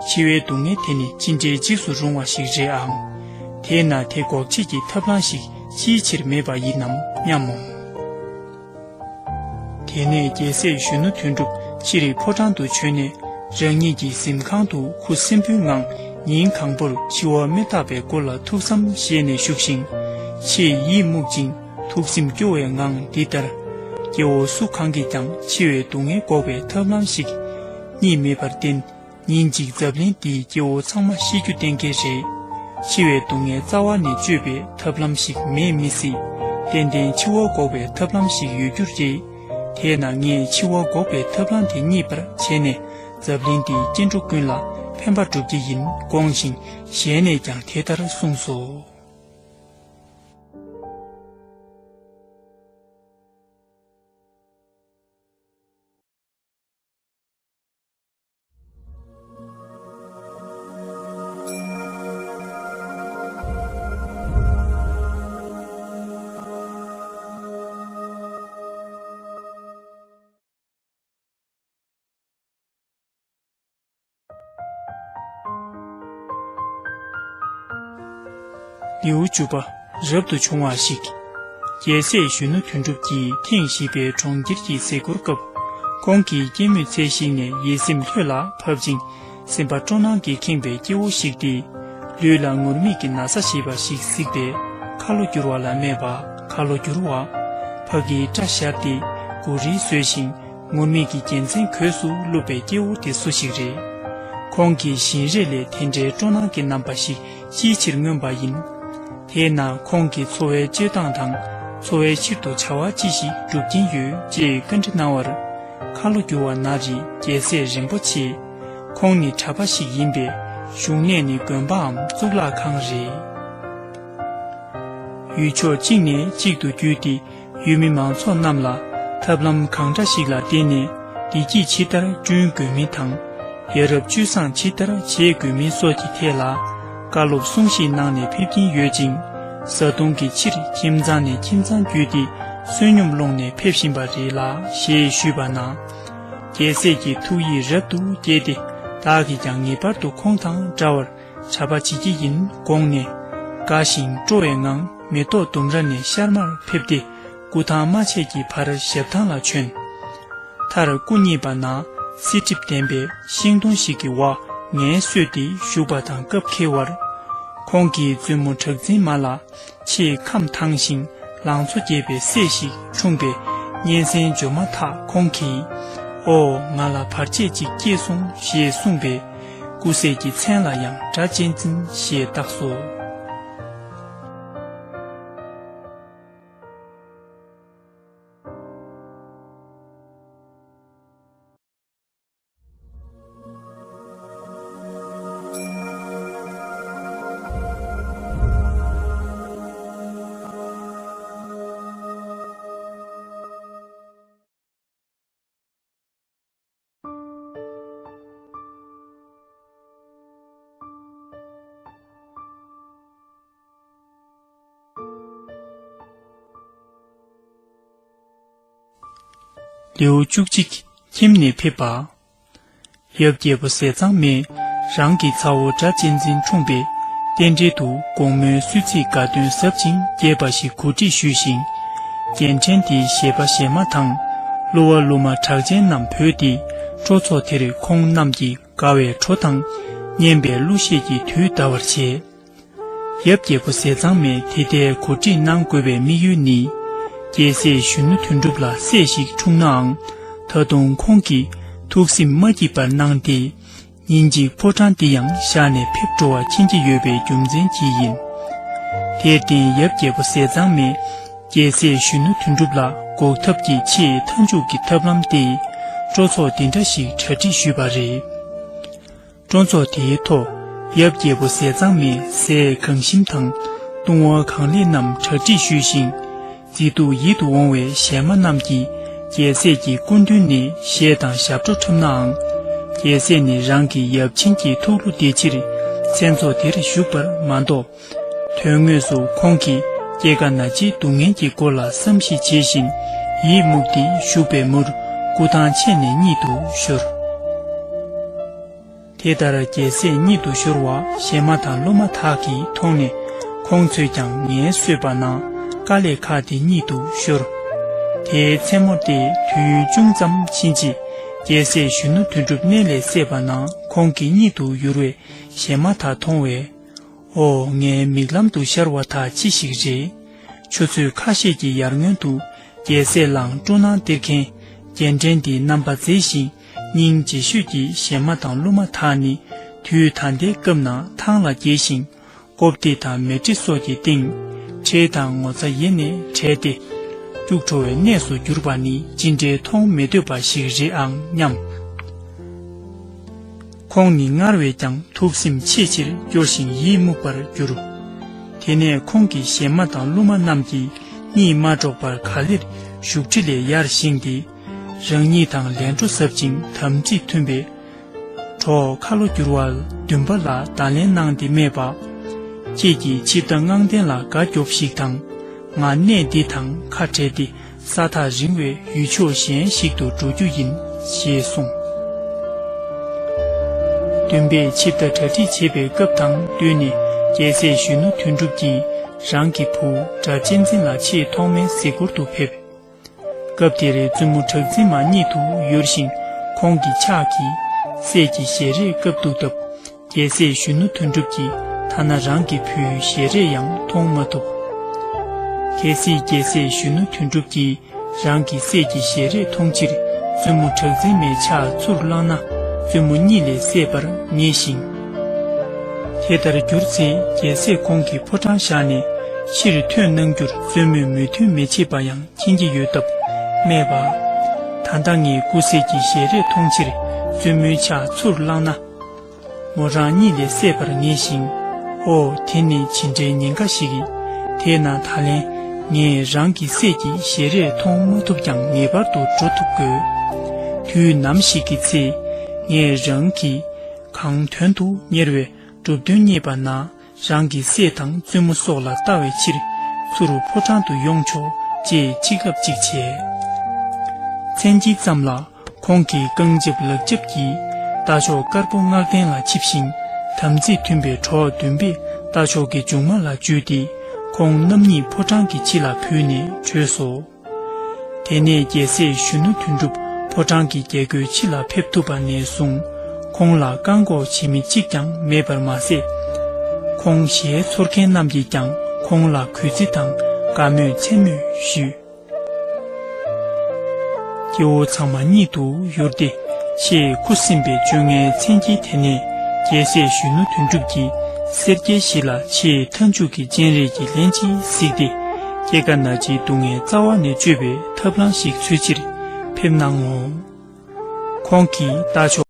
འཆི་བའི་སྡུག་བསྔལ་དེ་ནི་ཅི་འདྲའི་འཇིགས་སུ་རུང་བ་ཞིག་རེད་ཨང་། དེས་ན་དེ་འགོག་བྱེད་ཀྱི་ཐབས་ལམ་ཞིག་ཅིའི་ཕྱིར་མེད་པ་ཡིན་ནམ་སྙམ་མོ། དེ་ནས་རྒྱལ་སྲས་གཞོན་ནུ་དོན་གྲུབ་ཕྱིར་ཕོ་བྲང་དུ་བྱོན་ནས། རང་ཉིད་ཀྱི་གཟིམ་ཁང་དུ་ཁུ་སིམ་པོའི་ངང་ཉིན་གང་པོར་འཆི་བ་མི་རྟག་པའི་སྐོར་ལ་ཐུགས་བསམ་བཞེས་ནས་བཞུགས་ཤིང་། ཆེས་ཡིད་མུག་ཅིང་། ཐུགས་སེམས་སྐྱོ་བའི་ངང་འདི་ལྟར། སྐྱེ་བོ་སུ་གང་གིས་ཀྱང་འཆི་བའི་སྡུག་བསྔལ་འགོག་པའི་ཐབས་ལམ་ཞིག་རྙེད་མེད་པར་བརྟེན། ཉིན་གཅིག་འཛམ་གླིང་འདིའི་སྐྱེ་བོ་ཚང་མ་ཤི་རྒྱུ་གཏན་འཁེལ་རེད། འཆི་བའི་སྡུག་བསྔལ་རྩ་བ་ནས་གཅོད་པའི་ཐབས་ལམ་ཞིག་མེད་མི་སྲིད། ཏན་ཏན་འཆི་བ་འགོག་པའི་ཐབས་ལམ་ཞིག་ཡོད་རྒྱུ་རེད། དེས་ན་ངས་འཆི་བ་འགོག་པའི་ཐབས་ལམ་དེ་རྙེད་པར་བྱས་ནས། འཛམ་གླིང་འདིའི་སྐྱེ་འགྲོ་ཀུན་ལ་ཕན་པ་བསྒྲུབ་ཀྱི་ཡིན་དགོངས་ཤིང་། ཞལ་ནས་ཀྱང་དེ་ལྟར་གསུངས་སོ། ལེའུ་བཅུ་པ། རབ་ཏུ་བྱུང་བ་ཞིག་རྒྱལ་སྲས་གཞོན་ནུ་དོན་གྲུབ་ཀྱིས་ཐེངས་བཞི་པའི་གྲོང་ཁྱེར་གྱི་ཟས་སྐོར་སྐབས། ཁོང་གིས་སྐྱེད་མོས་ཚལ་ཞིག་ནས་ཡིད་སེམས་ལྷོད་ལ་ཕབ་ཅིང་། སེམས་པ་སྤྲོ་སྣང་གིས་ཁེངས་པའི་སྐྱེ་བོ་ཞིག་སྟེ། ལུས་ལ་ངུར་སྨྲིག་གི་ན་བཟའ་ཞེས་པ་ཞིག་གཟིགས་པས། ཁ་ལོ་བསྒྱུར་བ་ལ་སྨྲས་པ། ཁ་ལོ་བསྒྱུར་བ། ཕ་གིའི་སྐྲ་བཞར་ཏེ་མགོ་རིལ་བཟོས་ཤིང་། ངུར་སྨྲིག་གི་རྒྱལ་མཚན་གོས་སུ་བཀླུབས་པའི་སྐྱེ་བོ་དེ་སུ་ཞིག་རེད། ཁོང་གིས་བཞིན་རས་ལས་དེ་འདྲའི་སྤྲོ་སྣང་གི་རྣམ་པ་ཞིག་ཅིའི་ཕྱིར་མངོན་པ་ཡིན། དེས་ན་ཁོང་གི་འཚོ་བའི་སྤྱོད་སྟངས་དང་། འཚོ་བའི་ཕྱིར་དུ་བྱ་བ་ཅི་ཞིག་སྒྲུབ་ཀྱིན་ཡོད་ཅེས་བཀའ་འདྲི་གནང་བར། ཁ་ལོ་བསྒྱུར་བ་ན་རེ་རྒྱལ་སྲས་རིན་པོ་ཆེ། ཁོང་ནི་གྲྭ་པ་ཞིག་ཡིན་པས། བཞུགས་གནས་ནི་དགོན་པའམ་གཙུག་ལག་ཁང་རེད། ཡུལ་ཕྱོགས་གཅིག་ནས་གཅིག་ཏུ་བརྒྱུད་དེ། ཡུལ་མི་མང་ཚོགས་རྣམས་ལ་ཐབས་ལམ་གང་འདྲ་ཞིག་ལ་བརྟེན་ནས་བདེ་སྐྱིད་ཇི་ལྟར་བསྐྲུན་དགོས་མིན་དང་། ཡ་རབས་སྤྱོད་བཟང་ཇི་ལྟར་བྱེད་དགོས་མིན་སོགས་ཀྱི་ཐད་ལ་བཀའ་སློབ་གསུང་བཤད་གནང་ནས་ཕེབས་ཀྱིན་ཡོད་ཅིང་། བཟའ་བཏུང་གི་ཕྱིར་ཁྱིམ་ཚང་ནས་ཁྱིམ་ཚང་བརྒྱུད་དེ་བསོད་སྙོམས་སློང་ནས་ཕེབས་བཞིན་པ་རེད་ལགས་ཞེས་ཞུས་པ་ན། རྒྱལ་སྲས་ཀྱིས་ཐུགས་ཡིད་རབ་ཏུ་དགྱེས་ཏེ། བདག་གིས་ཀྱང་ངེས་པར་དུ་ཁོང་དང་འདྲ་བར་གྲྭ་པ་བྱེད་ཀྱི་ཡིན་དགོངས་ནས། དགའ་ཞིང་སྤྲོ་བའི་ངང་མེ་ཏོག་ལྡུམ་ར་ནས་ཤར་མར་ཕེབས་ཏེ། སྐུ་ཐང་རྨ་ཆེན་གྱི་བར་ཞབས་ཐང་ལ་བྱོན། མཐར་སྐུ་བརྙེས་པ་ན་བསིལ་གྲིབ་ལྡན་པའི་ཤིང་སྡོང་ཞིག་གི་འོག་ངལ་གསོས་ཏེ་བཞུགས་པ་དང་སྐབས་འཁེལ་བར། ཁོང་གིས་བཙུན་མོ་གྲགས་འཛིན་མ་ལ། ཆེས་ཁམས་དྭངས་ཤིང་ལང་ཚོ་རྒྱས་པའི་སྲས་ཤིག་འཁྲུངས་པས་སྙན་གསན་འབྱོར་མ་ཐག་ཁོང་གིས། ཨོ་ང་ལ་བར་ཆད་ཅིག་སྐྱེས་སོང་ཞེས་གསུངས་པས། སྐུ་སྲས་ཀྱི་མཚན་ལ་ཡང་སྒྲ་གཅན་འཛིན་ཞེས་བཏགས་སོ། ལེའུ་བཅུ་གཅིག་ཁྱིམ་ནས་ཕེབས་པ། ཡབ་རྒྱལ་པོ་ཟས་གཙང་མས་རང་གི་ཚ་བོ་སྒྲ་གཅན་འཛིན་འཁྲུངས་པའི་རྟེན་འབྲེལ་དུ་དགོང་མོའི་གསོལ་ཚིགས་དགའ་སྟོན་ཟབ་ཅིང་རྒྱས་པ་ཞིག་གོ་སྒྲིག་ཞུས་ཤིང་། རྒྱལ་ཕྲན་དེའི་གཞས་པ་གཞས་མ་དང་གླུ་བ་གླུ་མ་གྲགས་ཅན་རྣམས་བོས་ཏེ། སྤྲོ་ཚོགས་དེར་ཁོང་རྣམས་ཀྱིས་དགའ་བའི་བྲོ་དང་སྙན་པའི་གླུ་གཞས་ཀྱིས་དུས་འདའ་བར་བྱས། ཡབ་རྒྱལ་པོ་ཟས་གཙང་མས་དེ་ལྟའི་གོ་སྒྲིག་གནང་དགོས་པའི་དམིགས་ཡུལ་ནི། རྒྱལ་སྲས་གཞོན་ནུ་དོན་གྲུབ་ལ་སྲས་ཤིག་འཁྲུངས་ནའང་། ད་དུང་ཁོང་གིས་ཐུགས་སེམས་མ་སྐྱིད་པར་གནང་སྟེ། ཉིན་གཅིག་ཕོ་བྲང་འདི་ཡང་བཞག་ནས་ཕེབས་འགྲོ་བ་མཁྱེན་གྱི་ཡོད་པའི་རྒྱུ་མཚན་གྱིས་ཡིན། དེར་བརྟེན་ཡབ་རྒྱལ་པོ་ཟས་གཙང་མས་རྒྱལ་སྲས་གཞོན་ནུ་དོན་གྲུབ་ལ་འགོག་ཐབས་ཀྱི་ཆེས་མཐའ་མཇུག་གི་ཐབས་ལམ་སྟེ། སྤྲོ་ཚོགས་འདི་འདྲ་ཞིག་གྲ་སྒྲིག་ཞུས་པ་རེད། སྤྲོ་ཚོགས་དེའི་ཐོག་ཡབ་རྒྱལ་པོ་ཟས་གཙང་མས་ཟས་གང་ཞིམ་དང་བཏུང་བ་གང་ལེགས་རྣམས་གྲ་སྒྲིག་ཞུས་ཤིང་། མཛེས་སྡུག་ཡིད་དུ་འོང་བའི་གཞས་མ་རྣམས་ཀྱིས་རྒྱལ་སྲས་ཀྱི་སྐུ་མདུན་ནས་གཞས་དང་ཞབས་བྲོ་འཁྲབ་ནའང་། རྒྱལ་སྲས་ནི་རང་གི་ཡབ་ཆེན་གྱི་ཐུགས་བློ་བདེ་ཕྱིར་མཚན་ཚོགས་དེར་བཞུགས་པར་མ་གཏོགས། དོན་དངོས་སུ་ཁོང་གིས་སྐྱེ་རྒ་ན་འཆིའི་སྡུག་བསྔལ་གྱི་སྐོར་ལ་བསམ་གཞིག་བྱེད་བཞིན་ཡིད་མུག་སྟེ་བཞུགས་པའི་མུར་སྐུ་ཐང་ཆད་ནས་གཉིད་དུ་ཤོར། དེ་ལྟར་རྒྱལ་སྲས་གཉིད་དུ་ཤོར་བ་གཞས་མ་དང་གླུ་མ་དག་གིས་མཐོང་ནས་ཁོང་ཚོས་ཀྱང་ངལ་གསོས་པ་ན་དཀའ་ལས་ཁག་སྟེ་གཉིད་དུ་ཤོར། དེའི་མཚན་མོ་སྟེ་དུས་ཡུན་ཅུང་ཙམ་ཕྱིན་རྗེས་རྒྱལ་སྲས་གཞོན་ནུ་དོན་གྲུབ་གནས་ལས་སད་པ་ན་ཁོང་གིས་གཉིད་དུ་ཡུར་བའི་གཞས་མ་དག་མཐོང་བས། ཨོ་ངའི་མིག་ལམ་དུ་ཤར་བ་དག་ཅི་ཞིག་རེད། ཆུ་ཚོད་ཁ་ཤས་ཀྱི་ཡར་སྔོན་དུ་རྒྱལ་སྲས་ལའང་སྤྲོ་སྣང་སྟེར་མཁན་རྒྱལ་ཕྲན་འདིའི་རྣམ་པ་མཛེས་ཤིང་སྙིང་རྗེ་ཤོས་ཀྱི་གཞས་མ་དང་གླུ་མ་དག་ནི་དུས་ད་ལྟའི་སྐབས་ན་ཐང་ལ་རྒྱས་ཤིང་ཀོབ་ཏི་དང་མེ་ཏྲི་སོགས་ཀྱི་སྟེང་ཁྲེལ་དང་ངོ་ཚ་ཡེ་ནས་བྲལ་ཏེ་སྐྱུག་བྲོ་བའི་གནས་སུ་གྱུར་པ་ནི་ཅི་འདྲའི་མཐོང་མི་འདོད་པ་ཞིག་རེད་ཨང་སྙམ། ཁོང་ནི་སྔར་བས་ཀྱང་ཐུགས་སེམས་ཆེས་ཆེར་སྐྱོ་ཞིང་ཡིད་མུག་པར་གྱུར། དེ་ནས་ཁོང་གི་གཞས་མ་དང་གླུ་མ་རྣམས་ཀྱིས་གཉིད་མ་དཀྲོགས་པར་ག་ལེར་བཞུགས་ཁྲི་ལས་ཡར་བཞེངས་ཏེ། རང་ཉིད་དང་ལན་གྲོ་ཟབ་ཅིང་དམ་ཚིག་མཐུན་པའི་གྲོགས་ཁ་ལོ་བསྒྱུར་བ་བདུན་པ་ལ་བརྡ་ལན་གནང་སྟེ་སྨྲས་པ། ཁྱེད་ཀྱིས་ཆིབས་རྟ་དངངས་ལྡན་ལ་དགའ་སྐྱོབས་ཤིག་དང་། ང་གནས་འདི་དང་ཁ་བྲལ་ཏེ། ས་ཐག་རིང་བའི་ཡུལ་ཕྱོགས་གཞན་ཞིག་ཏུ་འགྲོ་རྒྱུ་ཡིན། ཞེས་གསུངས། བདུན་པས་ཆིབས་རྟ་གྲ་སྒྲིག་བྱེད་པའི་སྐབས་དང་བསྟུན་ནས་རྒྱལ་སྲས་གཞོན་ནུ་དོན་གྲུབ་ཀྱིས་རང་གི་བུ་སྒྲ་གཅན་འཛིན་ལ་ཆེས་ཐོག་མའི་གཟིགས་སྐོར་དུ་ཕེབས། སྐབས་དེར་བཙུན་མོ་གྲགས་འཛིན་མ་གཉིད་དུ་ཡུར་ཞིང་ཁོང་གི་ཕྱག་གིས་སྲས་ཀྱི་ཞལ་རས་བཀབ་འདུག་སྟབས། རྒྱལ་སྲས་གཞོན་ནུ་དོན་གྲུབ་ཀྱིས་ཐ་ན་རང་གི་བུའི་ཞལ་རས་ཡང་མཐོང་མ་ཐུབ། གལ་སྲིད་རྒྱལ་སྲས་གཞོན་ནུ་དོན་གྲུབ་ཀྱིས་རང་གི་སྲས་ཀྱི་ཞལ་རས་མཐོང་ཕྱིར་བཙུན་མོ་གྲགས་འཛིན་མའི་ཕྱག་ཚུར་བླངས་ན་བཙུན་མོ་གཉིད་ལས་སད་པར་ངེས་ཤིང་། དེ་ལྟར་གྱུར་ཚེ་རྒྱལ་སྲས་ཁོང་གིས་ཕོ་བྲང་བཞག་ནས་ཕྱིར་ཐོན་གནང་རྒྱུར་བཙུན་མོས་མོས་མཐུན་མི་བྱེད་པ་ཡང་མཁྱེན་གྱི་ཡོད་སྟབས་སྨྲས་པ། ད་ལྟ་ངས་སྐུ་སྲས་ཀྱི་ཞལ་རས་མཐོང་ཕྱིར་བཙུན་མོའི་ཕྱག་ཚུར་བླངས་ན། མོ་རང་གཉིད་ལས་སད་པར་ངེས་ཤིང་། ཨོ་དེ་ནི་ཇི་འདྲའི་ཉེན་ཁ་ཞིག་ཡིན། དེས་ན་ད་ལན་ངས་རང་གི་སྲས་ཀྱི་ཞལ་རས་མཐོང་མ་ཐུབ་ཀྱང་ངེས་པར་དུ་འགྲོ་ཐུབ་དགོས། དུས་ནམ་ཞིག་གི་ཚེ་ངས་རང་གི་གང་དོན་དུ་གཉེར་བའི་གྲུབ་དོན་རྙེད་པ་ན། རང་གི་སྲས་དང་བཙུན་མོ་སོགས་ལ་ལྟ་བའི་ཕྱིར་ཚུར་ཕོ་བྲང་དུ་ཡོང་ཆོག་ཅེས་ཅིག་ལབ་ཅིག་བྱས། མཚན་དཔྱད་ཙམ་ལ་ཁོང་གིས་རྐང་རྒྱབ་ལག་རྒྱབ་ཀྱིས་ རྟ་མཆོག་དཀར་པོ་བསྔགས་ལྡན་ལ་ཆིབས་ཤིང་། དམ་ཚིག་མཐུན་པའི་གྲོགས་བདུན་པས་རྟ་མཆོག་གི་མཇུག་མ་ལ་འཇུས་ཏེ། ཁོང་རྣམ་གཉིས་ཕོ་བྲང་གི་ཕྱི་ལ་བུད་ནས་བྲོས་སོ། དེ་ནས་རྒྱལ་སྲས་གཞོན་ནུ་དོན་གྲུབ་ཕོ་བྲང་གི་རྒྱལ་སྒོའི་ཕྱི་ལ་ཕེབས་ཐུབ་པ་ནས་བཟུང་། ཁོང་ལ་བཀག་འགོག་བྱེད་མི་གཅིག་ཀྱང་མེད་པར་མ་ཟད། ཁོང་ཞལ་ཚོར་མཁན་རྣམས་ཀྱིས་ཀྱང་ཁོང་ལ་གུས་བརྩི་དང་དགའ་མོས་མཚན་མོས་ཞུས། སྐྱེ་བོ་ཚང་མ་གཉིད་དུ་ཡུར་ཏེ། ཆེས་ཁུ་སིམ་པའི་སྤྱོད་ངན་མཚན་གྱི་དེ་ནས་རྒྱལ་སྲས་གཞོན་ནུ་དོན་གྲུབ་ཀྱིས་སེར་སྐྱའི་གཞི་ལ་ཆེས་མཐའ་མཇུག་གི་སྤྱན་རས་ཀྱི་ལན་གཅིག་གཟིགས་ཏེ། སྐྱེ་རྒ་ན་འཆིའི་སྡུག་བསྔལ་རྩ་བ་ནས་གཅོད་པའི་ཐབས་ལམ་ཞིག་འཚོལ་ཕྱིར་ཕེབས་གནང་ངོ་། ཁོང་གིས་རྟ་མཆོག